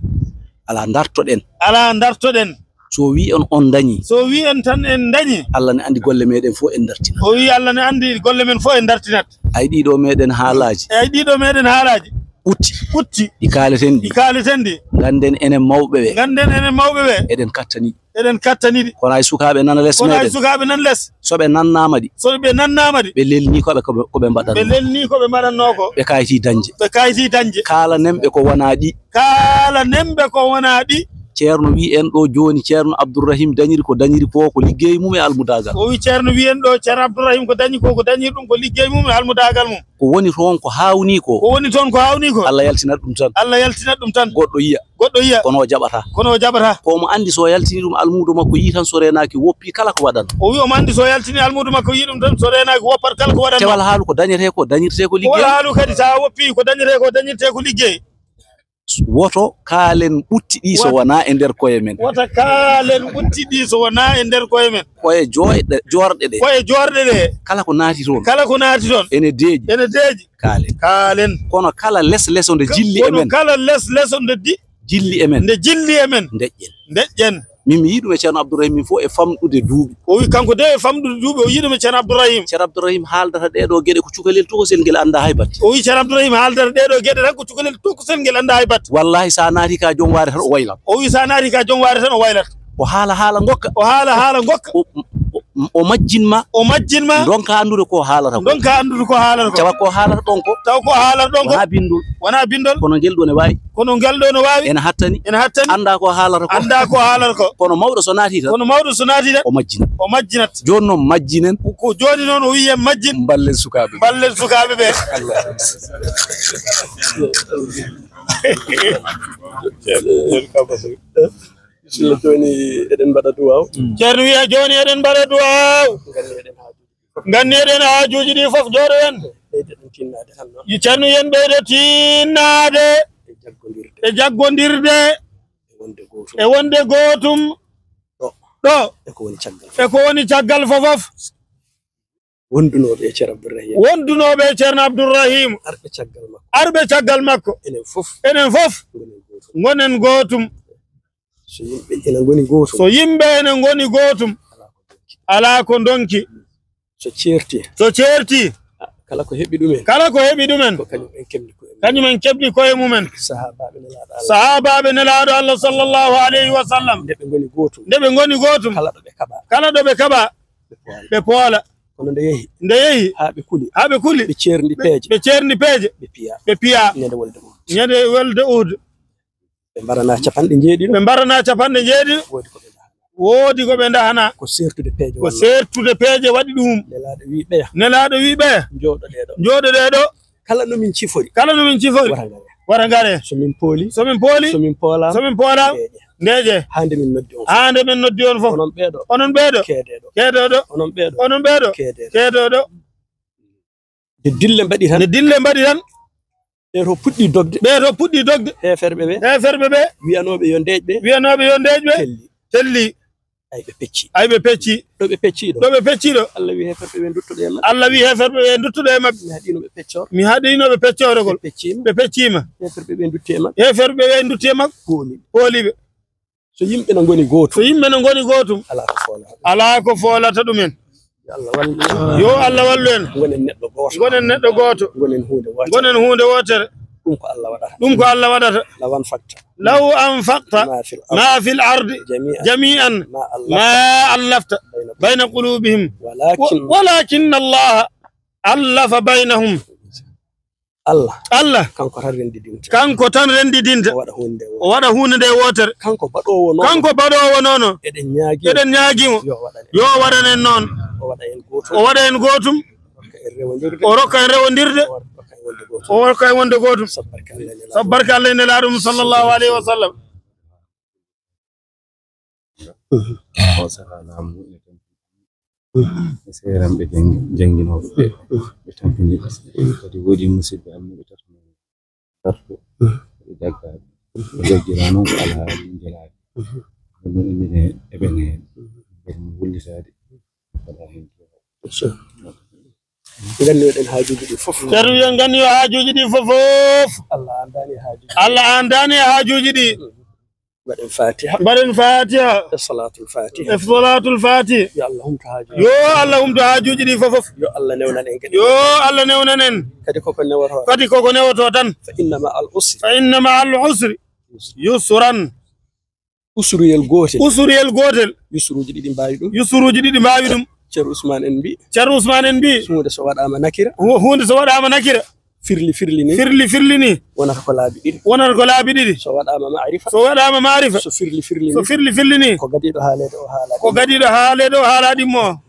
Alaa, ndartoɗen. Alaa, ndartoɗen. So wi on, on dañi. So wi en tan en dañi. Allah ne anndi golle meɗen fof en ndartinat. O wi Allah ne anndi golle men fof en ndartinat. Ay, ɗiɗo meɗen haalaaji. Ay, ɗiɗo meɗen haalaaji. Ɓutti. Ɓutti. Ɗi kaaleten ɗi. Ɗi kaaleten ɗi. Ngannden enen mawɓe ɓe. Ngannden enen mawɓe ɓe. Eɗen kattani. Eɗen kattani ɗi. Kono hay sukaaɓe nana les meɗen. Kono hay sukaaɓe nan les. So ɓe nannaama ɗi. So ɓe nannaama ɗi. Ɓe lelni ko ɓe, ko ɓe, ko ɓe mbaɗatnoo. Ɓe lelni ko ɓe mbaɗatnoo ko. Ɓe kayti dañde. Ɓe kayti dañde. Kaalanenɓe ko wonaa ɗi. Kaalanenɓe ko wonaa ɗi. Ceerno wi en ɗo jooni, Ceerno Abdourahim dañiri ko dañiri ko, ko liggey mum e almudaagal. O wi Ceerno wi en ɗo, Ceerno Abdourahim ko dañi ko, ko dañiri ɗum ko liggey mum e almudaagal mum. Ko woni toon ko haawnii ko. Ko woni toon ko haawnii ko. Allah yaltinat ɗum tan. Allah yaltinat ɗum tan. Goɗɗo yiya. Goɗɗo yiya. Kono o jaɓataa. Kono o jaɓataa. Ko omo anndi so o yaltinii ɗum almuudo makko yii tan so reenaaki woppi kala ko waɗan. O wi omo anndi so o yaltinii almuudo makko yii ɗum tan so reenaaki woppat kala ko waɗan. Tewal haalu ko dañetee ko dañirtee ko liggey. Tewal haalu kadi so a woppii ko dañetee ko dañirtee ko liggey. Woto kaalen ɓutti ɗi so wonaa e nder koye men. Wota kaalen ɓutti ɗi so wonaa e nder koye men. Koye jooɗe, joorɗe ɗe. Koye joorɗe ɗe. Kala ko naati toon. Kala ko naati toon. Ene deeƴi. Ene deeƴi. Kaalen. Kaalen. Kono kala les leso nde jilli e men. Kono kala les leso nde di-, jilli e men. Nde jilli e men. Ndeƴƴen. Ndeƴƴen. Min mi yii ɗum e Ceerno Abdourahim min fof e famɗude duuɓi. O wi kanko de e famɗude duuɓi, o yii ɗum e Ceerno Abdourahim. Ceerno Abdourahim haaldata ɗee ɗoo geɗe ko cukalel tokosel ngel anndaa hay batte. O wi Ceerno Abdourahim haaldata ɗee ɗoo geɗe tan ko cukalel tokosel ngel anndaa hay batte. Wallaahi so a naati ka joom waare tan o waylat. O wi so a naati ka joom waare tan o waylat. O haala haala ngokka. O haala haala ngokka. O, o, O majjin ma. O majjin ma. Ndonka anndude ko haalata ko. Ndonka anndude ko haalata ko. Tawa ko haalata ɗon ko. Tawa ko haalata ɗon ko. Wonaa binndol. Wonaa binndol. Kono ngel ɗoo ne waawi. Kono ngel ɗoo ne waawi. Ene hattani. Ene hattani. Anndaa ko haalata ko. Anndaa ko haalata ko. Kono mawɗo so naati tan. Kono mawɗo so naati tan. O majjinat. O majjinat. Jooni noon majjinen. Ko jooni noon o wiyi en majjin. Mballen sukaaɓe. Mballen sukaaɓe ɓe. Allah. Bisimilla, jooni eɗen mbaɗa duwaaw. Ceerno wiya jooni eɗen mbaɗa duwaaw. Nganni eɗen haajuuji ɗi fof, jooɗo en. Ɓeydoɗen tinnaade tan noon. Ceerno yen ɓeydo tinnaade. E jaggondirde. E jaggondirde. E wonde gootum. E wonde gootum. Ɗo. Ɗo. E ko woni caggal fof. E ko woni caggal fof fof. Wondunooɓe e Ceerno Abdourahim. Wondunooɓe e Ceerno Abdourahim. Arɓe caggal makko. Arɓe caggal makko. Enen fof. Enen fof. Ngonen gootum. Ngonen gootum. So yimɓe ene ngoni gootum. So yimɓe ene ngoni gootum. Alaa ko ndonki. So ceerti. So ceerti. Kala ko heɓi ɗumen. Kala ko heɓi ɗumen. Ko kañum en keɓni koye mumen. Kañum en keɓni koye mumen. Sahaabaaɓe Nelaaɗo Allah. Sahaabaaɓe Nelaaɗo Allah sallallahu alayhi wa sallam. Nde ɓe ngoni gootum. Nde ɓe ngoni gootum. Kala ɗo ɓe kaɓa. Kala ɗo ɓe kaɓa. Ɓe poola. Ɓe poola. Kono nde yehi. Nde yehi. Haa ɓe kuli. Haa ɓe kuli. Ɓe ceerndi peeje. Ɓe ceerndi peeje. Ɓe piya. Ɓe piya. Ñande wolde Uhud. Ñande wolde Uhud. Ɓe mbarana capanɗe jeeɗiɗo. Ɓe mbarana capanɗe jeeɗiɗo. Woodi ko ɓe ndahana. Woodi ko ɓe ndahana. Ko seertude peeje. Ko seertude peeje waɗi ɗum. Nelaaɗo wi ɓeya. Nelaaɗo wi ɓeya. Njooɗoɗee ɗo. Njooɗoɗee ɗo. Kala no min cifori. Kala no min cifori. Wata ngare. Wata ngare. So min pooli. So min pooli. So min poolaama. So min poolaama. Ndeeƴe. Ndeeƴe. Haa nde min noddi on fof. Haa nde min noddi on fof. Onon ɓee ɗo. Onon ɓee ɗo. Keedee ɗo. Keedoo ɗo. Onon ɓee ɗo. Onon ɓee ɗo. Keedee ɗo. Keedoo ɗo. Nde dille mbaɗi tan. Nde dille mbaɗi tan. Ɓee to puɗɗi dogde. Ɓee to puɗɗi dogde. Heeferɓe ɓe. Heeferɓe ɓe. Wiyanooɓe yo ndeeƴ ɓe. Wiyanooɓe yo ndeeƴ ɓe. Telli. Telli. Ay, ɓe pecci. Ay, ɓe pecci. Ɗo ɓe pecci ɗo. Ɗo ɓe pecci ɗo. Allah wi heeferɓe ɓe nduttoɗo e maɓɓe. Allah wi heeferɓe ɓe nduttoɗo e maɓɓe. Mi haɗiino ɓe peccoor. Mi haɗiino ɓe peccooragol. Ɓe pecciima. Ɓe pecciima. Heeferɓe ɓe ndutti e maɓɓe. Heeferɓe ɓe ndutti e maɓɓe. Pooli. Pooli ɓe. So yimɓe no ngoni gootum. So yimɓe no ngoni gootum. Alaa ko foolata. Alaa ko foolata ɗumen. Yo Allah wallu en. Yo Allah wallu en. Ngonen neɗɗo gooto. Ngonen neɗɗo gooto. Ngonen huunde wootere. Ngonen huunde wootere. Ɗum ko Allah waɗata. Ɗum ko Allah waɗata. Law anfaqta. Law anfaqta. Ma fil ardi. Ma fil ardi. Jami'an. Jami'an. Ma allafta. Ma allafta. Bayna bayna qulubihim. Walakin. Walakin Allah allafa baynahum. Allah. Allah. Kanko tan renndidinta. Kanko tan renndidinta. O waɗa huunde nde wootere. O waɗa huunde nde wootere. Kanko baɗoowo noon. Kanko baɗoowo noon. Eɗen ñaagii mo. Eɗen ñaagii mo. Yo waɗan en. Yo waɗan en noon. O waɗa en gootum. O waɗa en gootum. O rokka en rewondirde. O rokka en rewondirde. O rokka en wonde gootum. O rokka en wonde gootum. Sabu barke Allah e Nelaaɗo mum. Sabu barke Allah e Nelaaɗo mum sallallahu alayhi wa sallam. Oo sahaa laamu ngu ene tampini e seeranɓe janngi-, jannginooɓe. Ɓe tampini ɓe. Kadi woodi musidɓe am ɓe tato darto ɓe jaggaaɓe. Ɓe jaggiraa noon ko alhaali njelaade. Ɗum noon enen eɓene kadi mo wullitaade. Waɗa heen. Nganni oɗen haajuuji ɗi fof. Ceerno wiya nganni o haajuuji ɗi fof fof. Allah anndaani e haajuuji. Allah anndaani e haajuuji ɗi. Mbaɗen Fatiha. Mbaɗen Fatiha. E Salatul Fatiha. E Salatul Fatiha. Yo Allah humto haajuuji. Yo Allah humto haajuuji ɗi fof fof. Yo Allah newnan en kadi. Yo Allah newnan en. Kadi koko newotoo. Kadi koko newotoo tan. Fa inna ma'al usri. Fa inna ma'al usri. Yusran. Usruyel gootel. Usruyel gootel. Yusruuji ɗiɗi mbaawi ɗum. Yusruuji ɗiɗi mbaawi ɗum. Ceerno Ousmane en mbi. Ceerno Ousmane en mbi. Huunde so waɗaama nakira. Hu-, huunde so waɗaama nakira. Firli firli ni. Firli firli ni. Wonata ko laabi ɗiɗi. Wonata ko laabi ɗiɗi. So waɗaama maarifa. So waɗaama maarifa. So firli firli ni. So firli firli ni. Ko gadiiɗo haaleede o haala. Ko gadiiɗo haaleede o haala ɗimmo.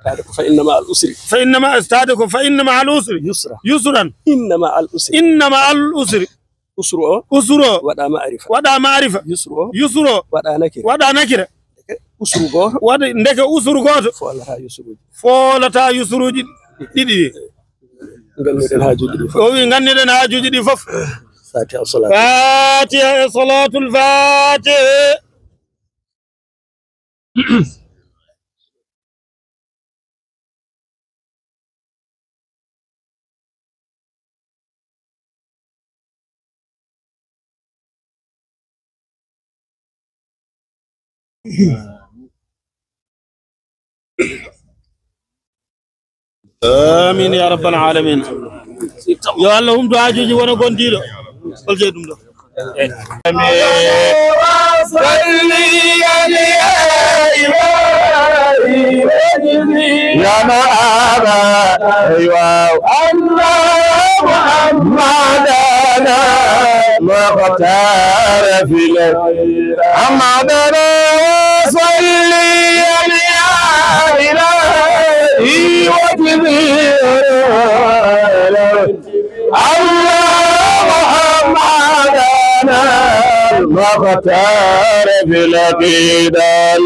Taade ko fa inna ma'al usri. Fa inna ma-, taade ko fa inna ma'al usri. Yusra. Yusran. Inna ma'al usri. Inna ma'al usri. Usru o. Usru o. Waɗa maarifa. Waɗa maarifa. Yusru o. Yusru o. Waɗa nakira. Waɗa nakira. Ndeke usru gooto. Waɗa, ndeke usru gooto. Foolata yusruuji. Foolata yusruuji ɗiɗi ɗi. Nganniɗen haajuuji ɗi fof. O wi nganniɗen haajuuji ɗi fof. Fatiha e Salatul Fatiha. Amin ya rabbal alamin. Yo Allah humto haajuuji wona gondiiɗo. Hol jeyi ɗum ɗo? Amin. صليا يا إلهي يا معاذ، أيوة. أن محمدنا مختار في العيد. محمدنا وصلي يا إلهي واجزي أن محمدنا المختار في القدم.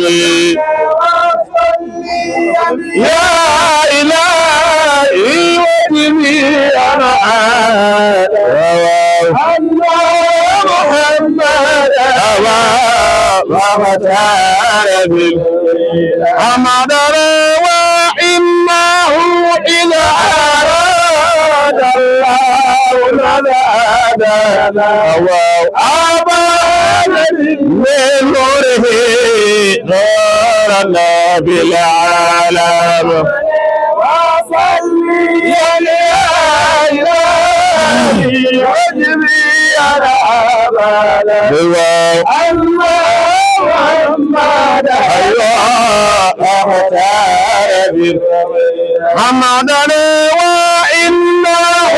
يا إلهي وجدي أنا أن محمدا المختار في القدم. أمر وإنه إذا أراد الله مدادا أبان من نوره نور النبي العالم. وصلي يا إلهي واجزي أنا أبدا أن محمدا أيوة أختار بالرضا. حمدنا وإنه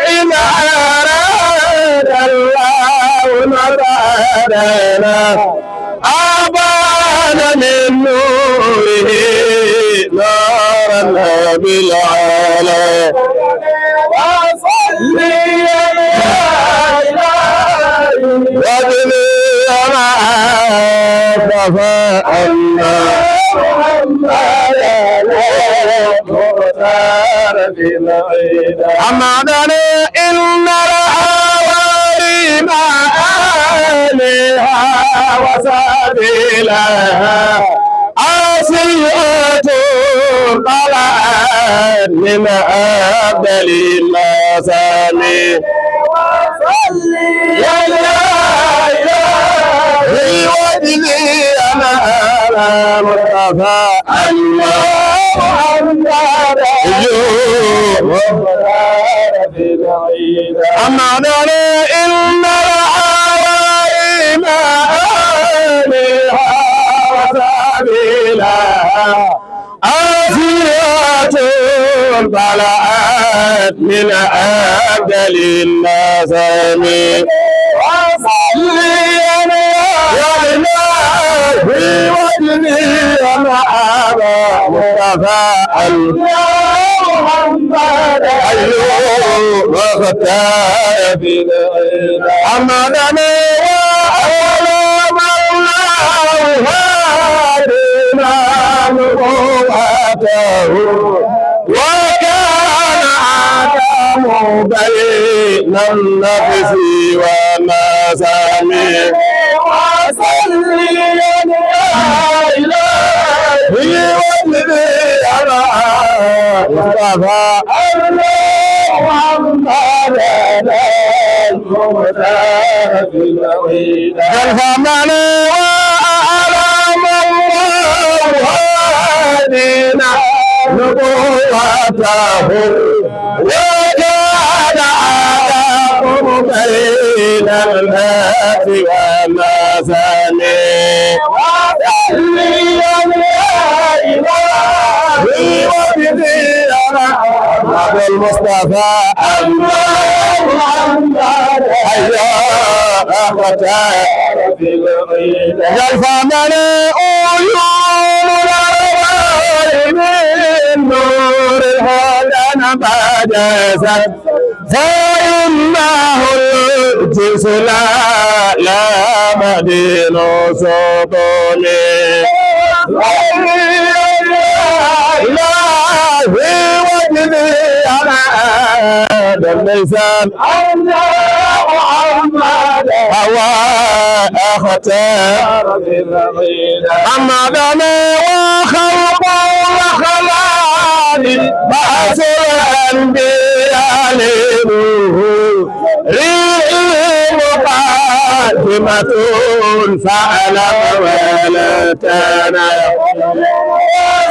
إذا أراد الله مرادنا أبان من نوره نورا بالعالى. وصلي يا إلهي واجزي أنا أسفا أن محمدا المختار في العيد. حمدنا إن الأوالي مآليها وسبيلها آسية طلعت من أبدل المسامي. وصلي يا إلهي واجزي أنا مصطفى أن محمدا أمرنا إن العوالم آلها وسبيلها آسية طلعت من أبدل النسم. وصلي يا إلهي واجزي أنا أبا مصطفى أن محمدا أيوب واختار بالعيد. أمرنا وأعلم الله هادنا نبوته وكان آدم بين النفس والنسم. وصلي يا إلهي واجزي أنا مصطفى أن محمدا المختار في العيد. فمن وأعلم الله هادنا نبوته وكان آدم بين الناس والناس. وصلي يا إلهي واجزي أنا أبا المصطفى أن محمدا أيوب واختار في العيد. يا فمن عيون الأرواح من نور الهدى انبجست فإنه الجنس لا، لا مدين سطومي. إلهي واجزي أنا آدم ليسان أن محمدا هو أختار بالرضا. أما دنا وخلق وخلاني بعث الأنبياء لنوح ريح مقدمة فأنا ولا تنا.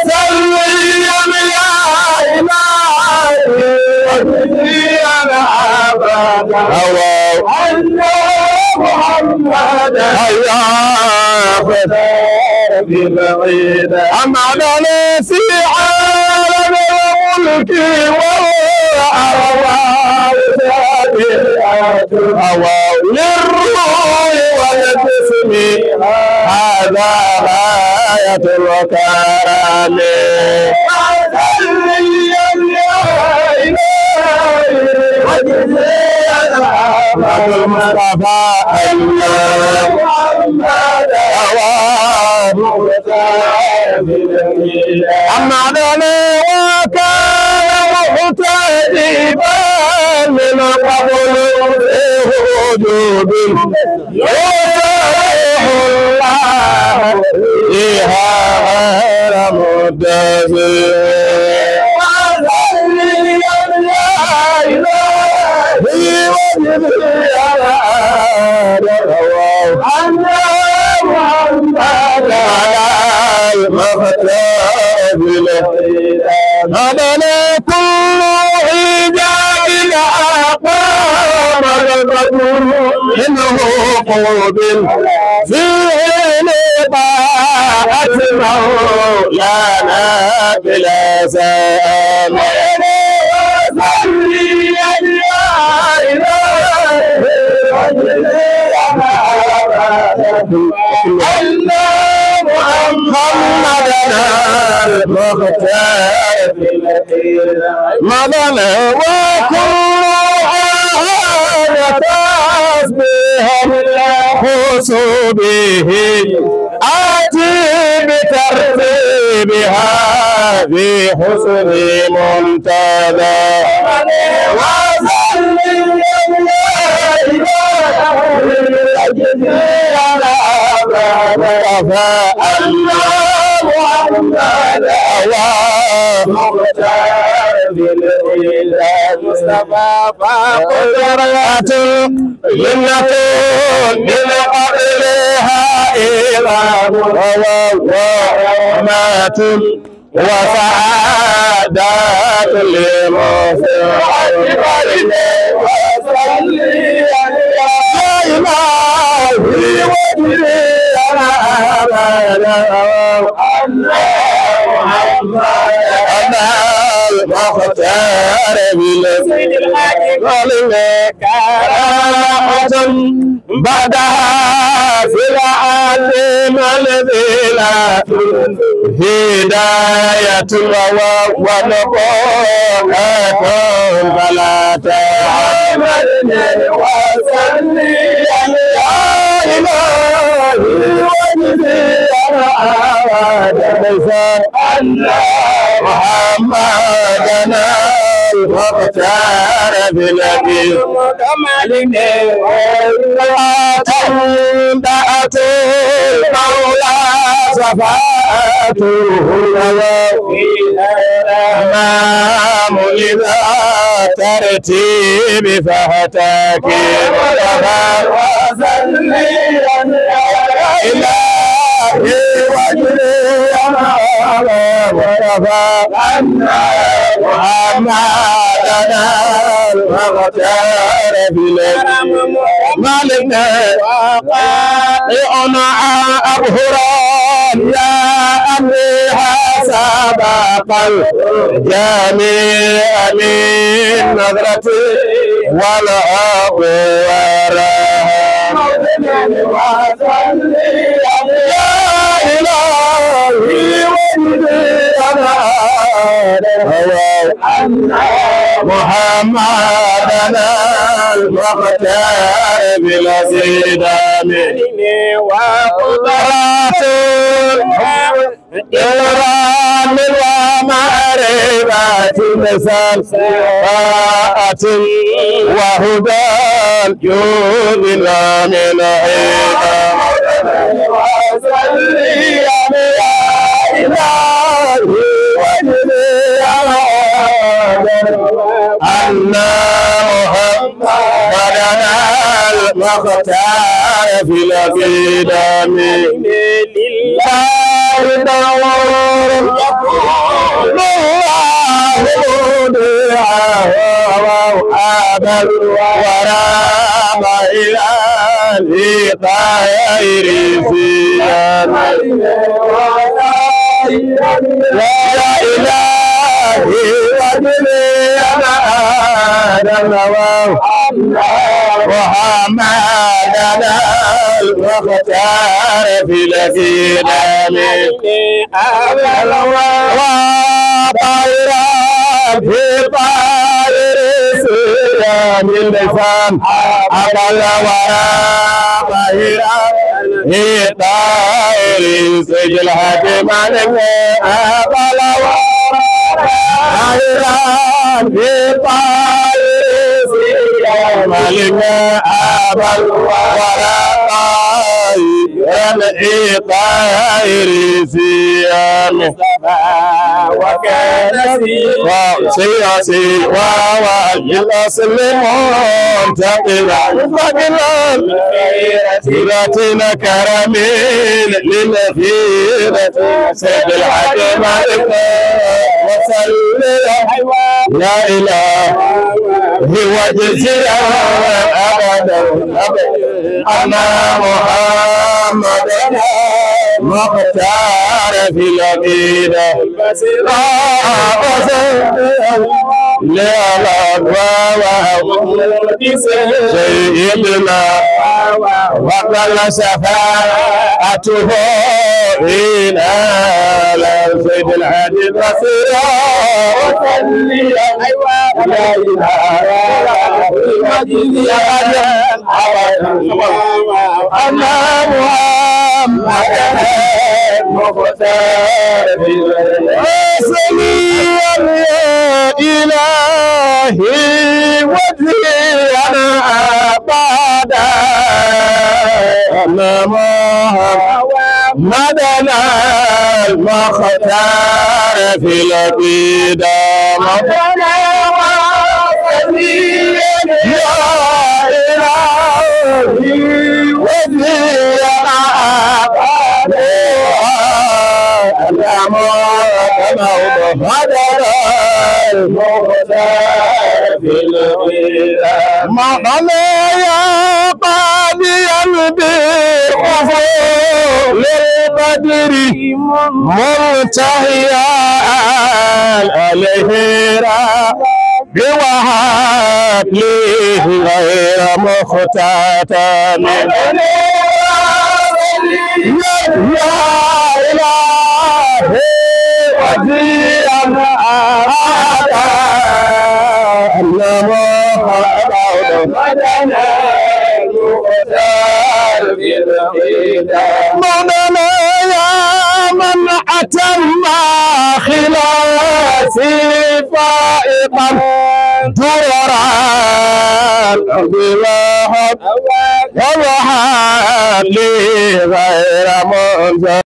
صلي يا إلهي واجزي أنا أبدا أن محمدا أيوب أمدنا في عالم الملك والأرواح سابحة للروح والجسم، هذا غاية الكرم. المصطفى أن محمدا أمدنا وكان محتجبا من قبل في وجوب، يسبح الله فيها غير مدثر. وصلي يا إلهي وجدي يا أن محمدا على المختار بالهدى. هدنا كل حجاب أقام البدر منه قوبل، فيه لطاعة مولانا بلا سام. وصلي يا إلهي وجدي يا أن محمدا المختار مضى وكل هذا تسبيح خص به، آتي بترتيبها في حسن منتدى. وصلي يا إلهي وجدي على مصطفى أن محمدا مختار بالإله مصطفى فقدرة منة من قبلها إله ورحمة وسعادة لمسلم. وصلي يا إلهي وجدي أنا أبدا أن محمدا المختار بالسيد الحاج ظالم كرامة بعدها في العالم الذي لا هداية ونبوءة فلا تعملني وصلي يا إلهي وجدي أنا أبدا أن محمدنا المختار بنبي مكمل وإمرأة دعت المولى شفاعته الأمام لذا ترتيب فاحتكم. إلهي وجدي أنا أبا ورفا أن محمدنا المختار في الأمم ملكنا وقائعنا أبهرا يا أمرها سبق الجميع من نظرة والحق والرحمة. يا إلهي وجدي أنا أن محمدنا المختار بالزيدان وقدرات إكرام ومعرفة مثال طاعة وهدى جودنا من عيدا. وصلي يا إلهي وجدي أن محمدنا المختار في القدم لله نور يقول الله مودعه أبا الورى إلى لغير صيام. يا إلهي وجلي أنا آدم ومحمدنا المختار في القدم. وطيرا في طائر الصيام اللسان أبا الورى طيرا في طائر سجل حكيم أبا الورى طيرا في طائر سجل حكيم أبا الورى طيرا في طائر صيام. وكان سوى سوى الأصل منتقلا فقلا سيرة كرم للخيرة سيد الحاج مالك وسلم. لا إله هو جزيرا أبدا أبدا. أن محمدا مختار في العقيدة. لا أقصد لأبواب سيدنا وقل شفاعته إلى سيد العدل بصيرا. وصلي أيوة لا إله إلا الله. أن محمدا المختار. وصلي يا إلهي وزيرا أبدا. أن محمدا المختار في القدم. يا إلهي وزيرا أبدا. أن محمدا المختار في القدم. مولاي قاضيا بالقفول البدر منتهيا عليه ربي وهب لي غير مختتم. يا إلهي وزيرا أبدا. أن محمدا مولانا يا من أتم خلاصي فائقا دررا بوهب ووهب لي غير منزل.